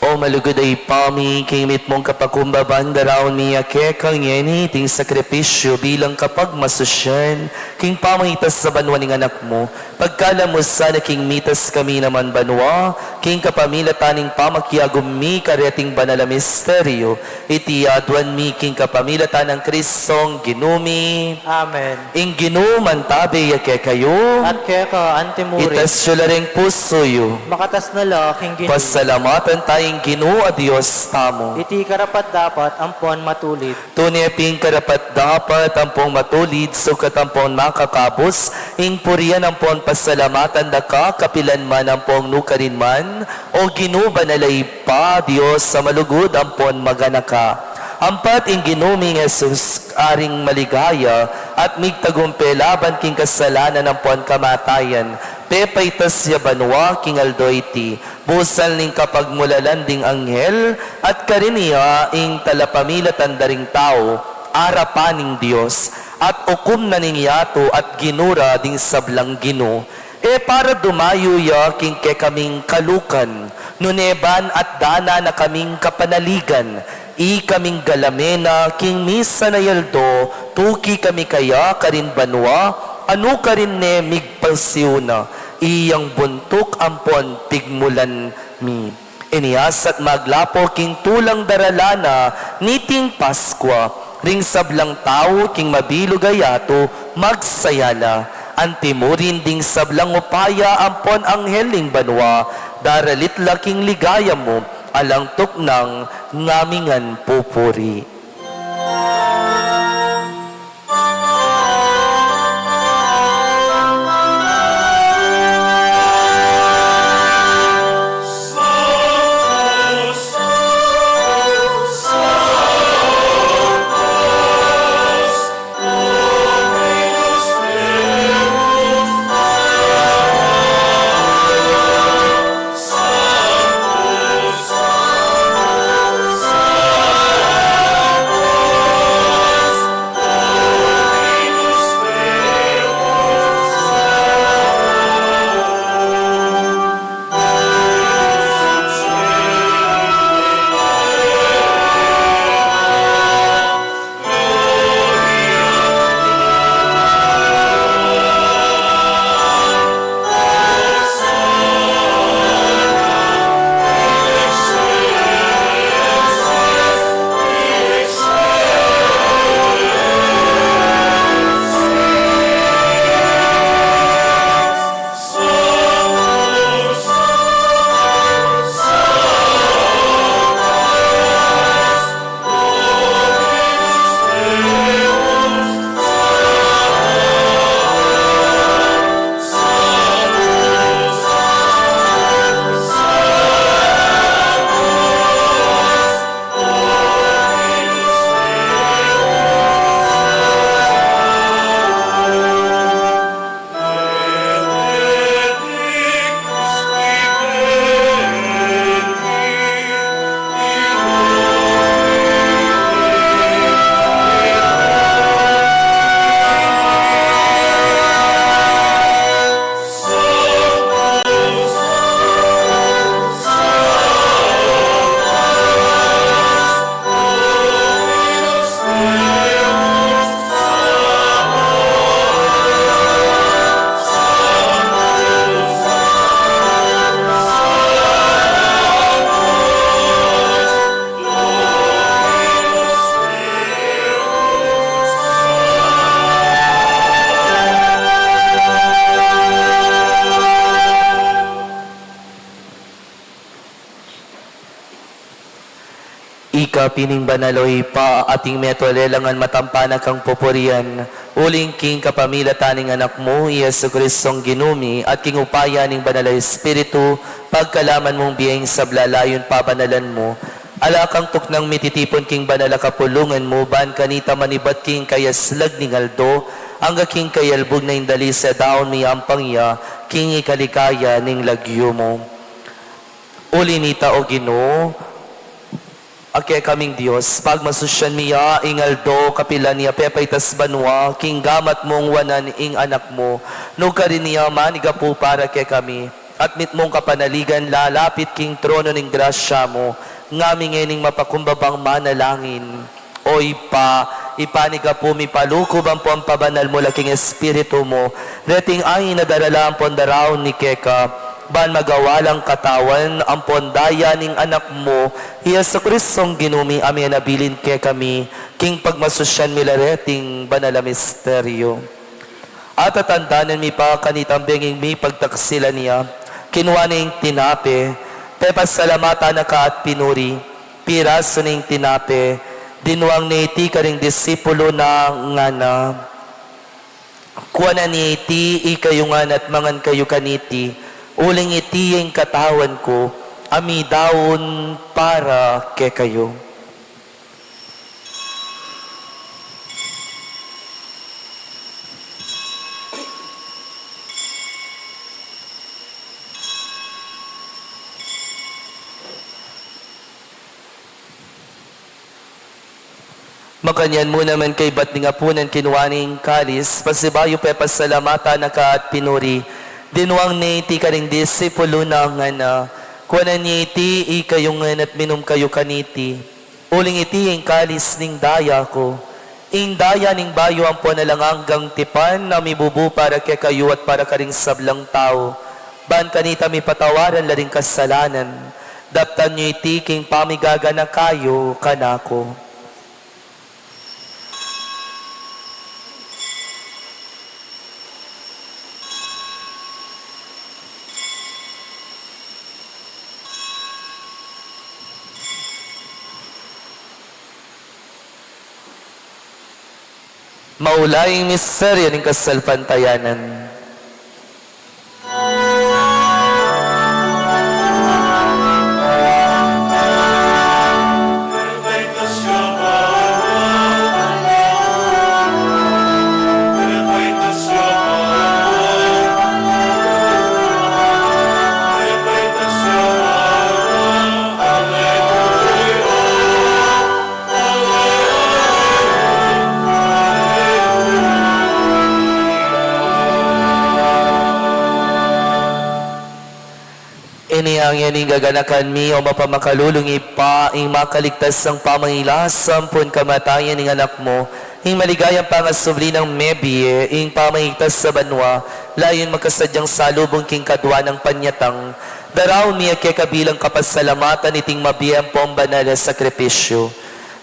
O O malugud a Ibpa mi, king mitmung kapakumbaban, daraun mi ya keka ngeni iting sakripisyu bilang kapagmasusyan king pamaitas a banua ning Anak mu. Pagkalub mu sana king mitas kami naman banua, king kapamilatan ning pamakiagum mi kareting banal a misteryu, iti aduan mi king kapamilatan nang Kristong Ginu mi. Amen. Ing Ginu mantabe ya kekayu. At keka antimurin. Itas yu la ring pusu yu. Makatas na la king Ginu. Pasalamatan taya ing Ginu a Dios tamu. Iti karapat-dapat ampon matulid. Tune pin karapat-dapat ampon matulid, sukat ampon makakabus, ing purian ampon pasalamatan da ka, kapilan man ampon nukarin man, O Ginu, banal a Ibpa, Dios a malugud ampon maganaka. Ampat ing Ginu ming Jesus, Aring maligaya, at migtagumpe laban king kasalanan ampon kamatayan, pepaitas ya banua king aldo iti, busal ning kapagmulalan ding anghel, at karin ya ing talapamilatan da ring tau arapan ning Dios, at ukum na ning yatu at ginu ra ding sablang ginu. E para dumayu ya king kekaming kalukan, nune ban at dana na kaming kapanaligan, ikaming galame na king misan a aldo, tuki kami kaya karin banua, a nukarin ne migpasiuna, iyang buntuk ampon pigmulan mi. Inyas at maglapo king tulang darala na niting Paskua, ring sablang tau king mabilug a yatu magsaya la. Antimurin ding sablang upaya ampon anghel ning banua, daralit la king ligaya mu, alang tuknang ngamingan pupuri. Ika pin ing banal, o Ibpa, ating metung lelangan matampa na kang pupurian, uling king kapamilatan ning Anak mu, i Jesucristong Ginu mi, at king upaya ning Banal a Espiritu, pagkalaman mung bie ing sabla layun pabanalan mu. Ala kang tuknang mititipun king banal a kapulungan mu, ban kanita manibat king kayaslag ning aldo, angga king kayalbug na ing dalise daun mi ampang ya, king ikaligaya ning lagyu mu. Uli nita, o Ginu, a kekaming Dios, pagmasusyan mi ya ing aldo kapilan ya pepaitas banua, king gamat mung wanan ing Anak mu, nukarin ya manigapu para kekami. at mitmung kapanaligan lalapit king trono ning grasya mu, ngami ngening mapakumbabang manalangin. O Ibpa, ipanyawad mu mi paluku ampon pabanal mu la king Espiritu mu, reting ain a daralan ampon daraun mi keka, ban magawa lang katawan ampon daya ning Anak mu, i Jesucristong Ginu mi, a menabilin kekami, king pagmasusyan mi la reting banal a misteryo. At tatandanan mi pa kanitang bengi mi pagtaksilan ya, kinua ne ing tinape, pepasalamatan na ka at pinuri, pirasu ne ing tinape, dinwang ne iti karing disipulu na, ngana: Kuanan ye iti ikayu ngan at mangan kayu kaniti, uling iti ing katawan ku, a midaun para kekayu. Makanyan mu naman kaybat ning apunan, kinua ne ing kalis, pasibayu pepasalamatan na ka at pinuri, dinwang ne iti karing disipulu na, ngana: Kuanan ye iti ikayu ngan at minum kayu kaniti, uling iti ing kalis ning daya ku, ing daya ning bayu ampon alang anggang tipan, a mibubu para kekayu at para karing sablang tau, ban kanita mipatawaran la ring kasalanan. Daptan yu iti king pamigaganaka yu kanaku. Maulaing misteryo ning kasalpantayanan. Ini ngeni ing gaganakan mi, o mapamakalulung Ibpa, ing makaligtas nang pamagkasakit ampon kamatayan ning Anak mu, ing maligayang pangasubli nang mebie, ing pamagligtas sa banua, layun makasadyang salubung king kadua nang panyatang, daraun mi keka bilang kapasalamatan iting mabie ampon banal a sakripisyu.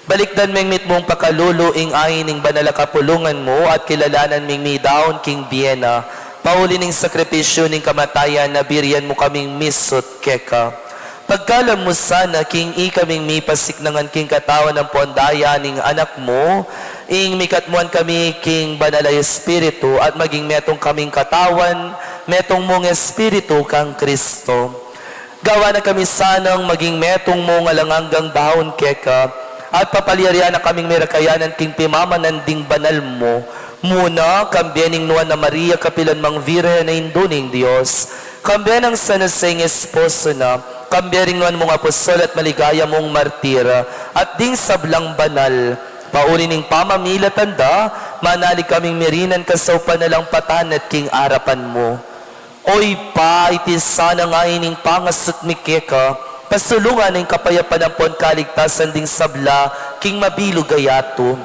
Balikdan meng mitmung pakalulu ing ain ning banal a kapulungan mu at kilalanan meng midaun king bie na, pauli ning sakripisyu ning kamatayan a birian mu kaming misut keka. Pagkalam mu sana king ikaming mipasiknangan king katawan ampon daya ning Anak mu, ing mikatmuan kami king Banal a Espiritu at maging metung kaming katawan, metung mung Espiritu kang Kristo. Gawan na kami sanang maging metung mung alang anggang daun keka, at papalyarian na kaming merakayanan king pimamanan ding banal mu, muna, kambe ning Nuan a Maria, kapilan mang Virgen a Indu ning Dios, kambe nang San Jose ing esposo na, kambe ring nuan mung apostol at maligaya mung martir, at ding sablang banal, pauli ning pamamilatan da, manalig kaming mirinan kasaupan na lang patanat king arapan mu. O Ibpa, iti sanang ain ning pangasut mi keka, pasulungan na ing kapayapan ampon kaligtasan ding sabla king mabilug a yatu.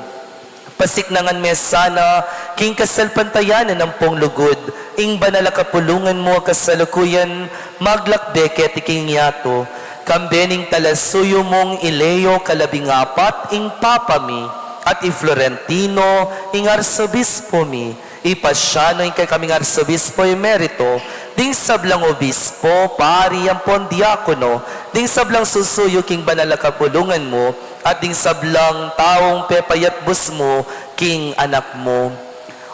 Pasiknangan me sana king kasalpantayanan ampong lugud ing banal a kapulungan mu a kasalukuyan maglakbe keti king yatu. Kambe ning talasuyu mung i Leo kalabing apat ing Papa mi, at i Florentino ing Arsobispo mi, i Pasiano ing kekaming Arsobispo Emerito, ding sablang obispo, pari, ampon diakono, ding sablang susuyu king banal a kapulungan mu, at ding sablang taung pepayatbus mu king Anak mu.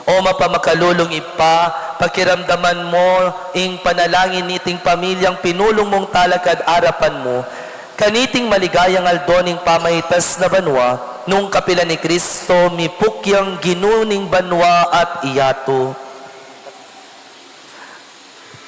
O mapamakalulung Ibpa, pakiramdaman mu ing panalangin niting pamilyang pinulung mung talakad arapan mu, kaniting maligayang aldo ning pamaitas na banua, nung kapilan i Kristo mipuk yang Ginu ning banua at yatu.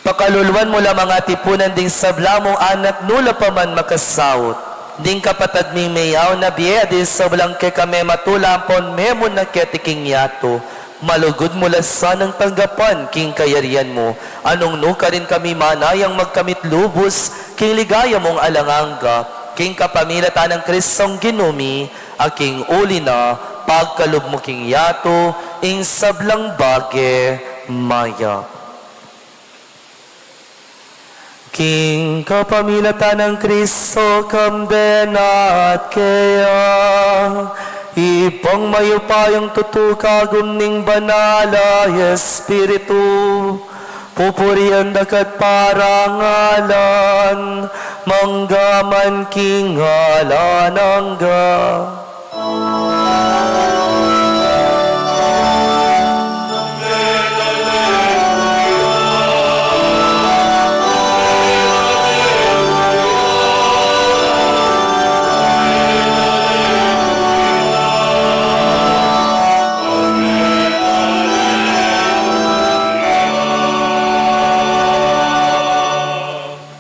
Pakaluluan mu la mang atipunan ding sabla mung anak nu la pa man makasaut, ding kapatad ming meyaun a bie, ding sablang keka mematula ampon memunang keti king yatu, Malugud mu la sanang tanggapan king kayarian mu, nung nukarin kami manayang magkamit lubus king ligaya mung alang angga, king kapamilatan nang Kristong Ginu mi, a king uli na pagkalub mu king yatu ing sablang bage mayap. King kapamilatan nang Kristo, kambe na at keya, Ibpang mayupayang tutu, kagum ning Banal a Espiritu, pupurian da ka't parangalan, mangga man king alang angga.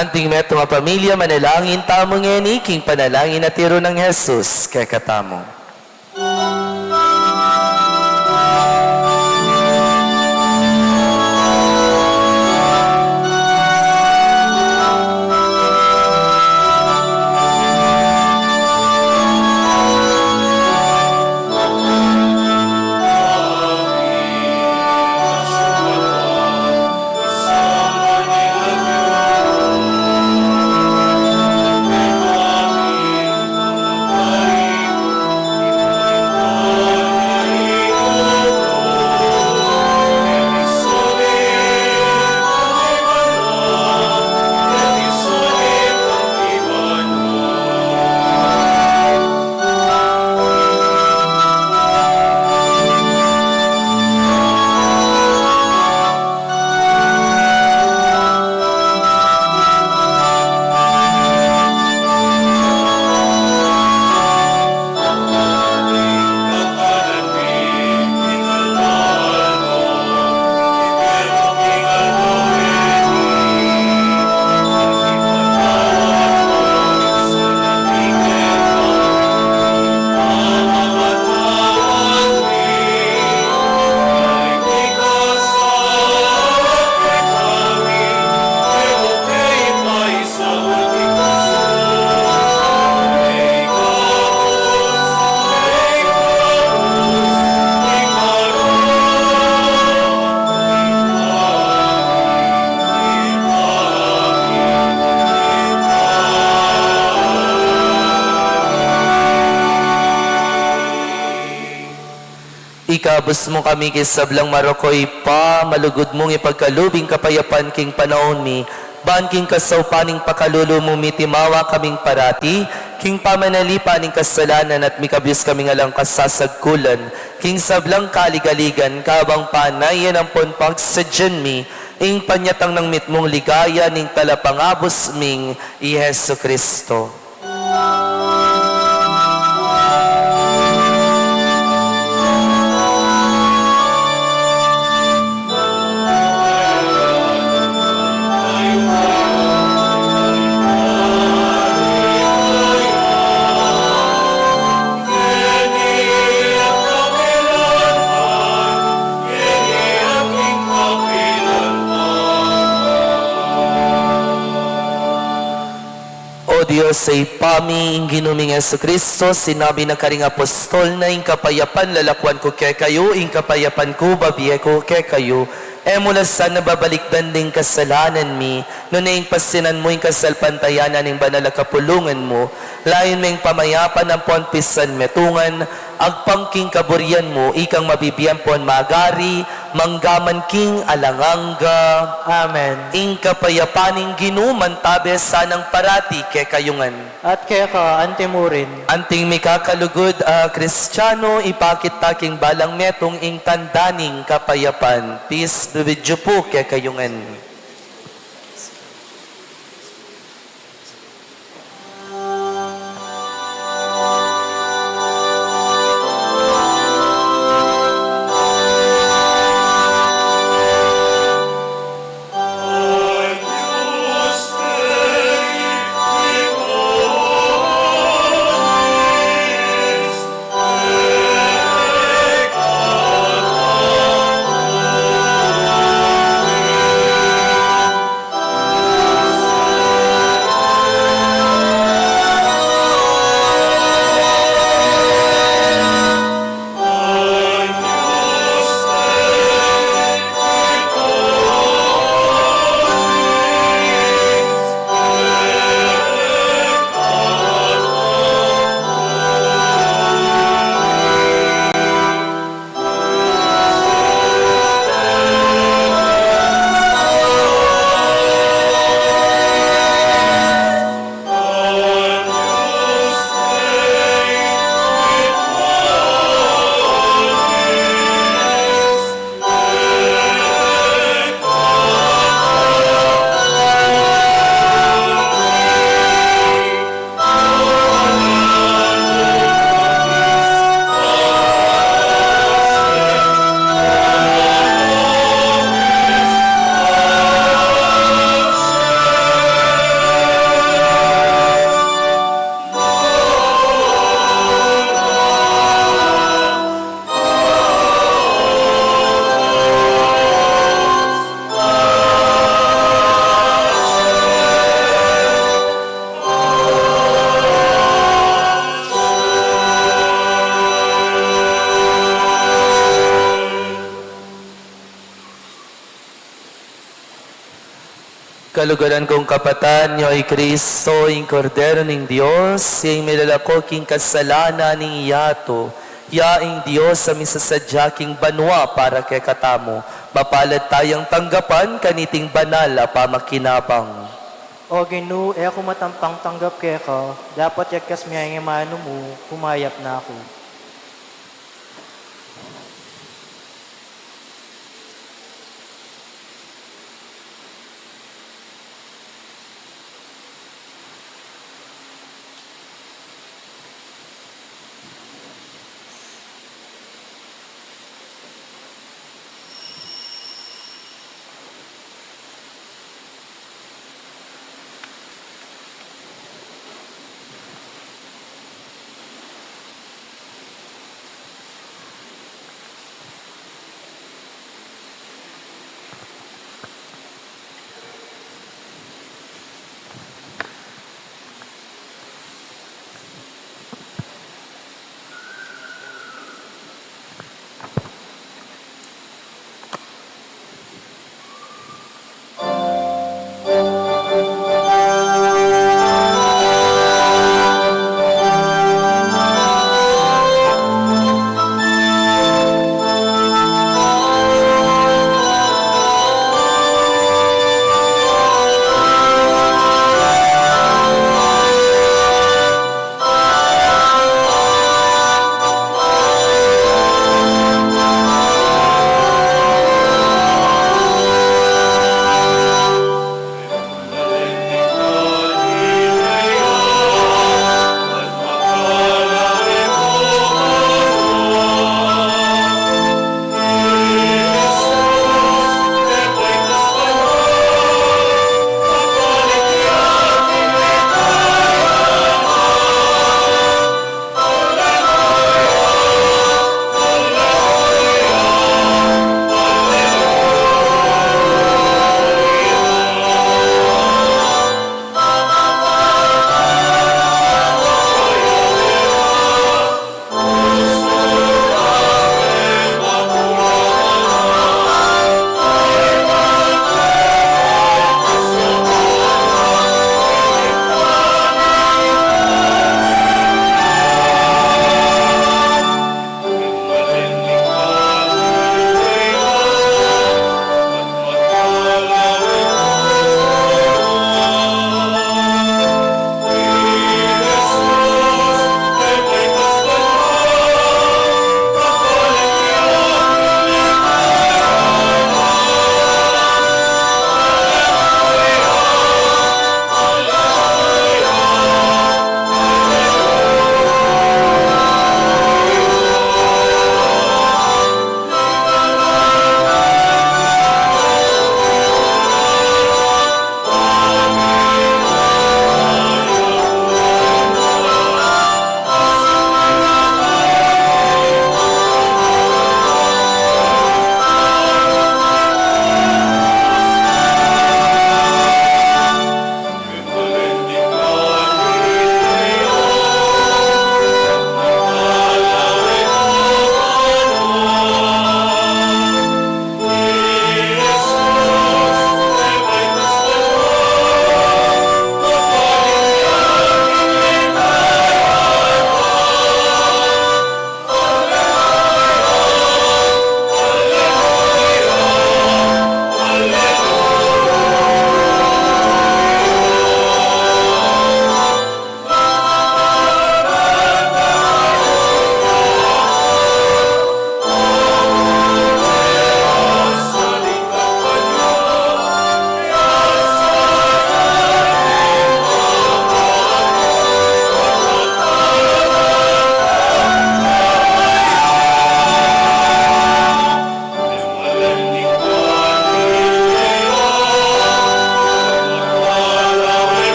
Anting metung a pamilya, manalangin tamu ngeni king panalangin a tiru nang Jesus kekatamu. Ikabus mu kami king sablang marok, O Ibpa, malugud mung ipagkalub ing kapayapan king panaun mi, ban king kasaupan ning pakalulu mu mitimawa kaming parati king pamanalipan ning kasalanan at mikabus kaming alang kasasagkulan king sablang kaligaligan, kabang panayan ampon pagsadyan mi ing panyatang nang mitmung ligaya ning Talapangabus ming i Jesucristo. O Dios a Ibpa mi, ing Ginu ming Jesucristo, sinabi na karing apostol na, "Ing kapayapan lalakuan ku kekayu, ing kapayapan ku babie ku kekayu." E mu la sana babalikdan ding kasalanan mi, nune ing pasinan mu ing kasalpantayanan ning banal a kapulungan mu, layun me ing pamayapan ampon pisanmetungan, agpang king kaburian mu, ikang mabibie ampon mag-ari, mangga man king alang angga. Amen. Ing kapayapan ning Ginu mantabe sanang parati kekayu ngan. At keka antimurin. Anting mikakalugud a Kristiano, ipakit ta king balang metung ing tanda ning kapayapan. Peace be with you pu kekayu ngan. Kaluguran kung kapatad, nyo i Kristo, ing Kordero ning Dios, ya ing milalako king kasalanan ning yatu. Ya ing Dios a misasadya king banua para kekatamu. Mapalad tayang tanggapan kaniting banal a pamakinabang. O Ginu, e ku matampang tanggap keka, dapat yagkas me ing amanu mu, kumayap na ku.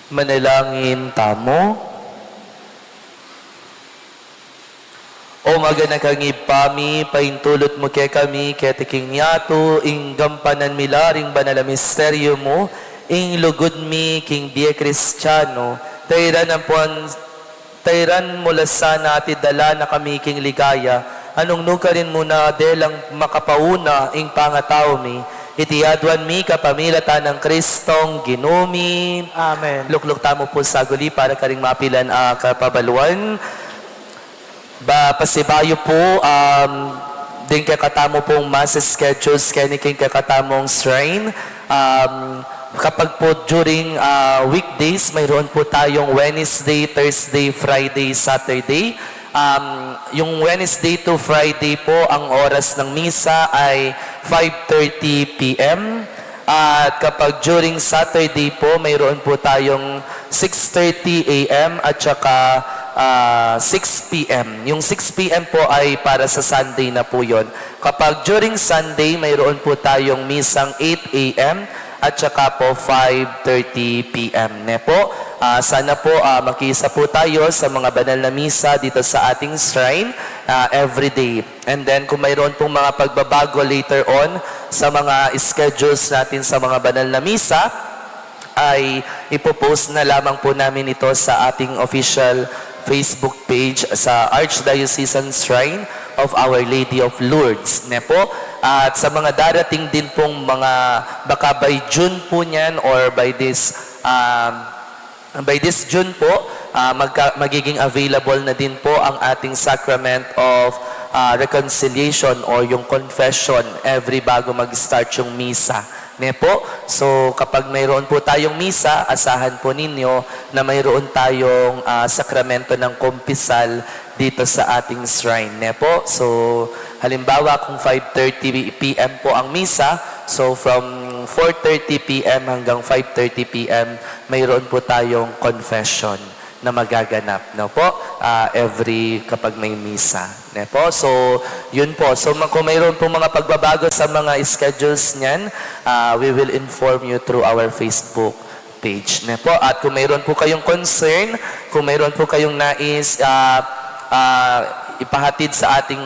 Manalangin tamu. O maganakang Ibpa mi, paintulut mu kekami keti king yatu ing gampanan mi la ring banal a misteryu mu, ing lugud mi king bie Kristianu, tairan ampon, tairan mu la sana at idala na kami king ligaya, a nung nukarin mu na delang makapauna ing pangatau mi, iti aduan mi kapamilatan nang Kristong Ginu mi. Amen. Lukluk tamu pu saguli para karing mapilan a kapabaluan. Ba, pasibayu pu, um, ding kekatamu pung mass schedules keni king kekatamung shrine. Um, kapag po during, uh, weekdays, mayroon po tayong Wednesday, Thursday, Friday, Saturday. Um, yung Wednesday to Friday po, ang oras ng misa ay five thirty p m. At kapag during Saturday po, mayroon po tayong six thirty a m at saka, ah, six p m. Yung six p m po ay para sa Sunday na po yon. Kapag during Sunday, mayroon po tayong misang eight a m at saka po five thirty p m. Ne po, ah, sana po, ah, makiisa po tayo sa mga banal na misa dito sa ating shrine, ah, every day. And then, kung mayroon pong mga pagbabago later on sa mga schedules natin sa mga banal na misa, ay ipopost na lamang po namin ito sa ating official Facebook page sa Archdiocesan Shrine of Our Lady of Lourdes, ne po? At sa mga darating din pong mga, baka by June po niyan or by this, um, by this June po, ah, magka-, magiging available na din po ang ating Sacrament of, ah, Reconciliation or yung confession every bago mag-start yung misa. Ne po? So, kapag mayroon po tayong misa, asahan po ninyo na mayroon tayong, ah, sakramento ng kumpisal dito sa ating shrine. Ne po? So, halimbawa, kung five thirty p m po ang misa, so from four thirty p m hanggang five thirty p m, mayroon po tayong confession na magaganap, no po? Ah, every, kapag may misa, ne po? So, yun po. So, ma-, kung mayroon pong mga pagbabago sa mga schedules niyan, ah, we will inform you through our Facebook page, ne po? At kung mayroon po kayong concern, kung mayroon po kayong nais, ah, ah, ipahatid sa ating,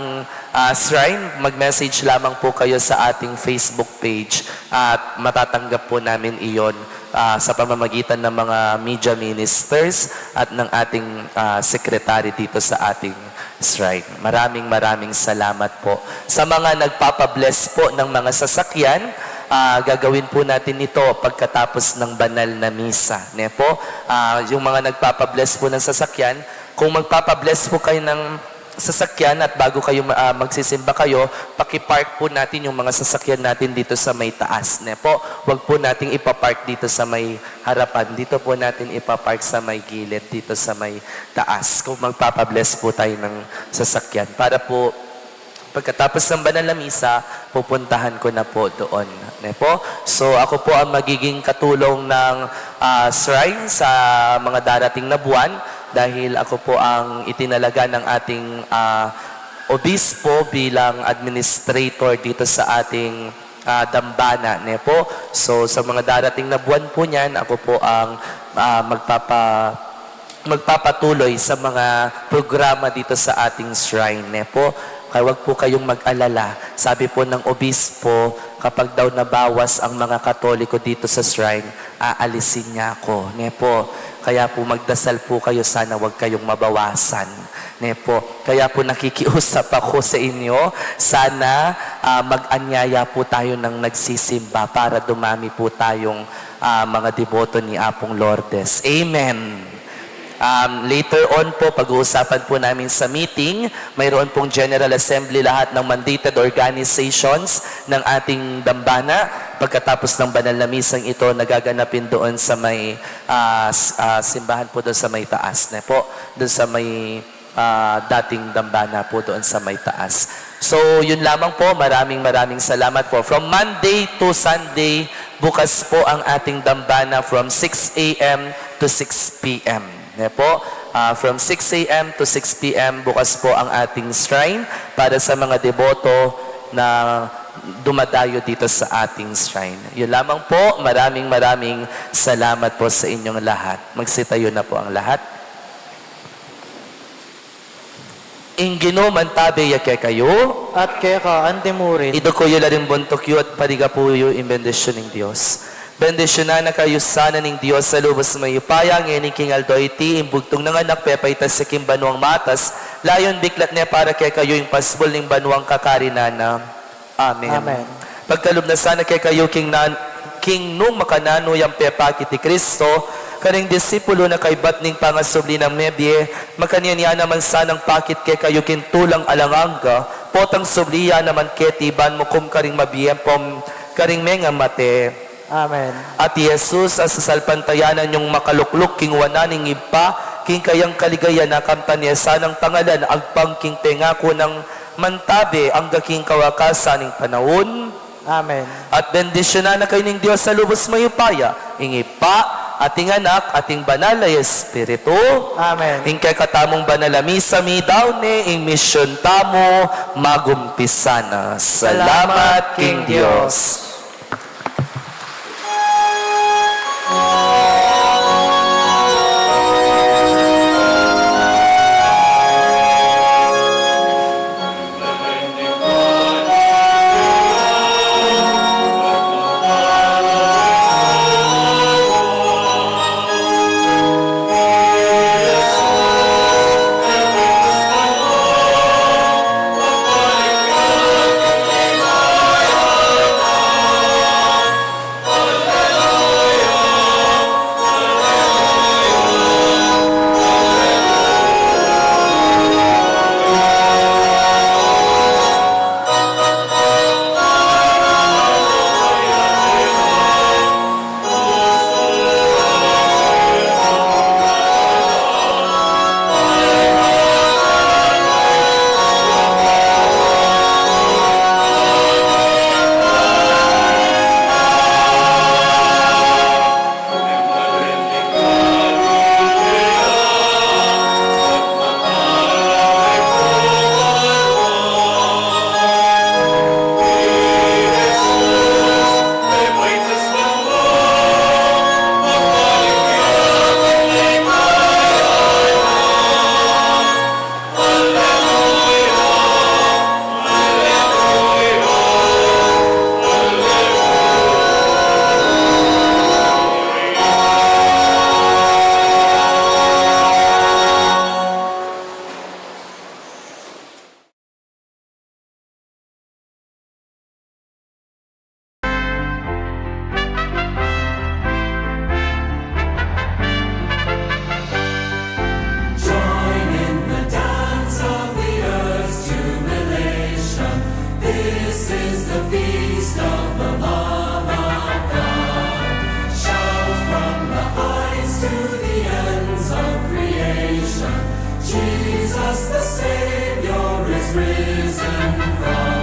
ah, shrine, mag-message lamang po kayo sa ating Facebook page at matatanggap po namin iyon, ah, sa pamamagitan ng mga media ministers at ng ating, ah, secretary dito sa ating shrine. Maraming, maraming salamat po. Sa mga nagpapabless po ng mga sasakyan, ah, gagawin po natin ito pagkatapos ng banal na misa, ne po? Ah, yung mga nagpapabless po ng sasakyan, kung magpapabless po kayo ng sasakyan at bago kayo ma-, ah, magsisimba kayo, pakipark po natin yung mga sasakyan natin dito sa may taas, ne po? Wag po nating ipapark dito sa may harapan. Dito po natin ipapark sa may gilid, dito sa may taas. Kung magpapabless po tayo ng sasakyan. Para po, pagkatapos ng banal na misa, pupuntahan ko na po doon. Ne po? So, ako po ang magiging katulong ng, ah, shrine sa mga darating na buwan dahil ako po ang itinalaga ng ating, ah, obispo bilang administrator dito sa ating, ah, dambana, ne po? So, sa mga darating na buwan po niyan, ako po ang, ah, magpapa-, magpapatuloy sa mga programa dito sa ating shrine, ne po? Kaya wag po kayong mag-alala. Sabi po ng obispo, kapag daw nabawas ang mga Katoliko dito sa shrine, aalisin niya ako, ne po? Kaya po magdasal po kayo, sana wag kayong mabawasan, ne po? Kaya po nakikiusap ako sa inyo, sana, ah, mag-anyaya po tayo ng nagsisimba para dumami po tayong, ah, mga deboto ni Apong Lourdes. Amen. Um, later on po, pag-uusapan po namin sa meeting, mayroon pong General Assembly lahat ng mandated organizations ng ating dambana. Pagkatapos ng banal na misang ito, nagaganapin doon sa may, ah, s-, ah, simbahan po doon sa may taas, ne po? Doon sa may, ah, dating dambana po doon sa may taas. So, yun lamang po. Maraming, maraming salamat po. From Monday to Sunday, bukas po ang ating dambana from six a m to six p m. Ne po? Ah, from six a m to six p m, bukas po ang ating shrine para sa mga deboto na dumadayo dito sa ating shrine. Yun lamang po, maraming maraming salamat po sa inyong lahat. Magsitayo na po ang lahat. Ing Ginu mantabe ya kekayu. At keka antimurin. Iduku yu la ring buntuk yu at parigapu yu ing bendisyun ning Dios. Bendisyunan na kayu sana ning Dios a lubus mayupaya, ngeni king aldo iti, ing bugtung nang anak pepaitas ya king banuang matas, layun biklat ne para kekayu ing pasbul ning banuang kakarinan na. Amen. Amen. Pagkalub na sana kekayu king nan-, king nung makananu yang pepakit i Kristo karing disipulu na kaybat ning pangasubli nang mebie, makanyan ya naman sanang pakit kekayu king tulang alang angga, potang subli ya naman keti ban mukum karing mabie ampong karing mengamate. Amen. At i Jesus, a sasalpantayanan yung makalukluk king wanan ning Ibpa, king kayang kaligayan a kamtan ya sanang tangalan agpang king pengaku nang mantabe angga king kawakasan ning panaun. Amen. At bendisyunan na kayu ning Dios a lubus mayupaya, ing Ibpa, at ing Anak, at ing Banal a Espiritu. Amen. Ing kekatamung banal a misa midaun ne, ing misyun tamu magumpisa na. Salamat king Dios. Join in the dance of the earth's jubilation. This is the feast of the love of God. Shout from the heights to the ends of creation. Jesus the Savior is risen from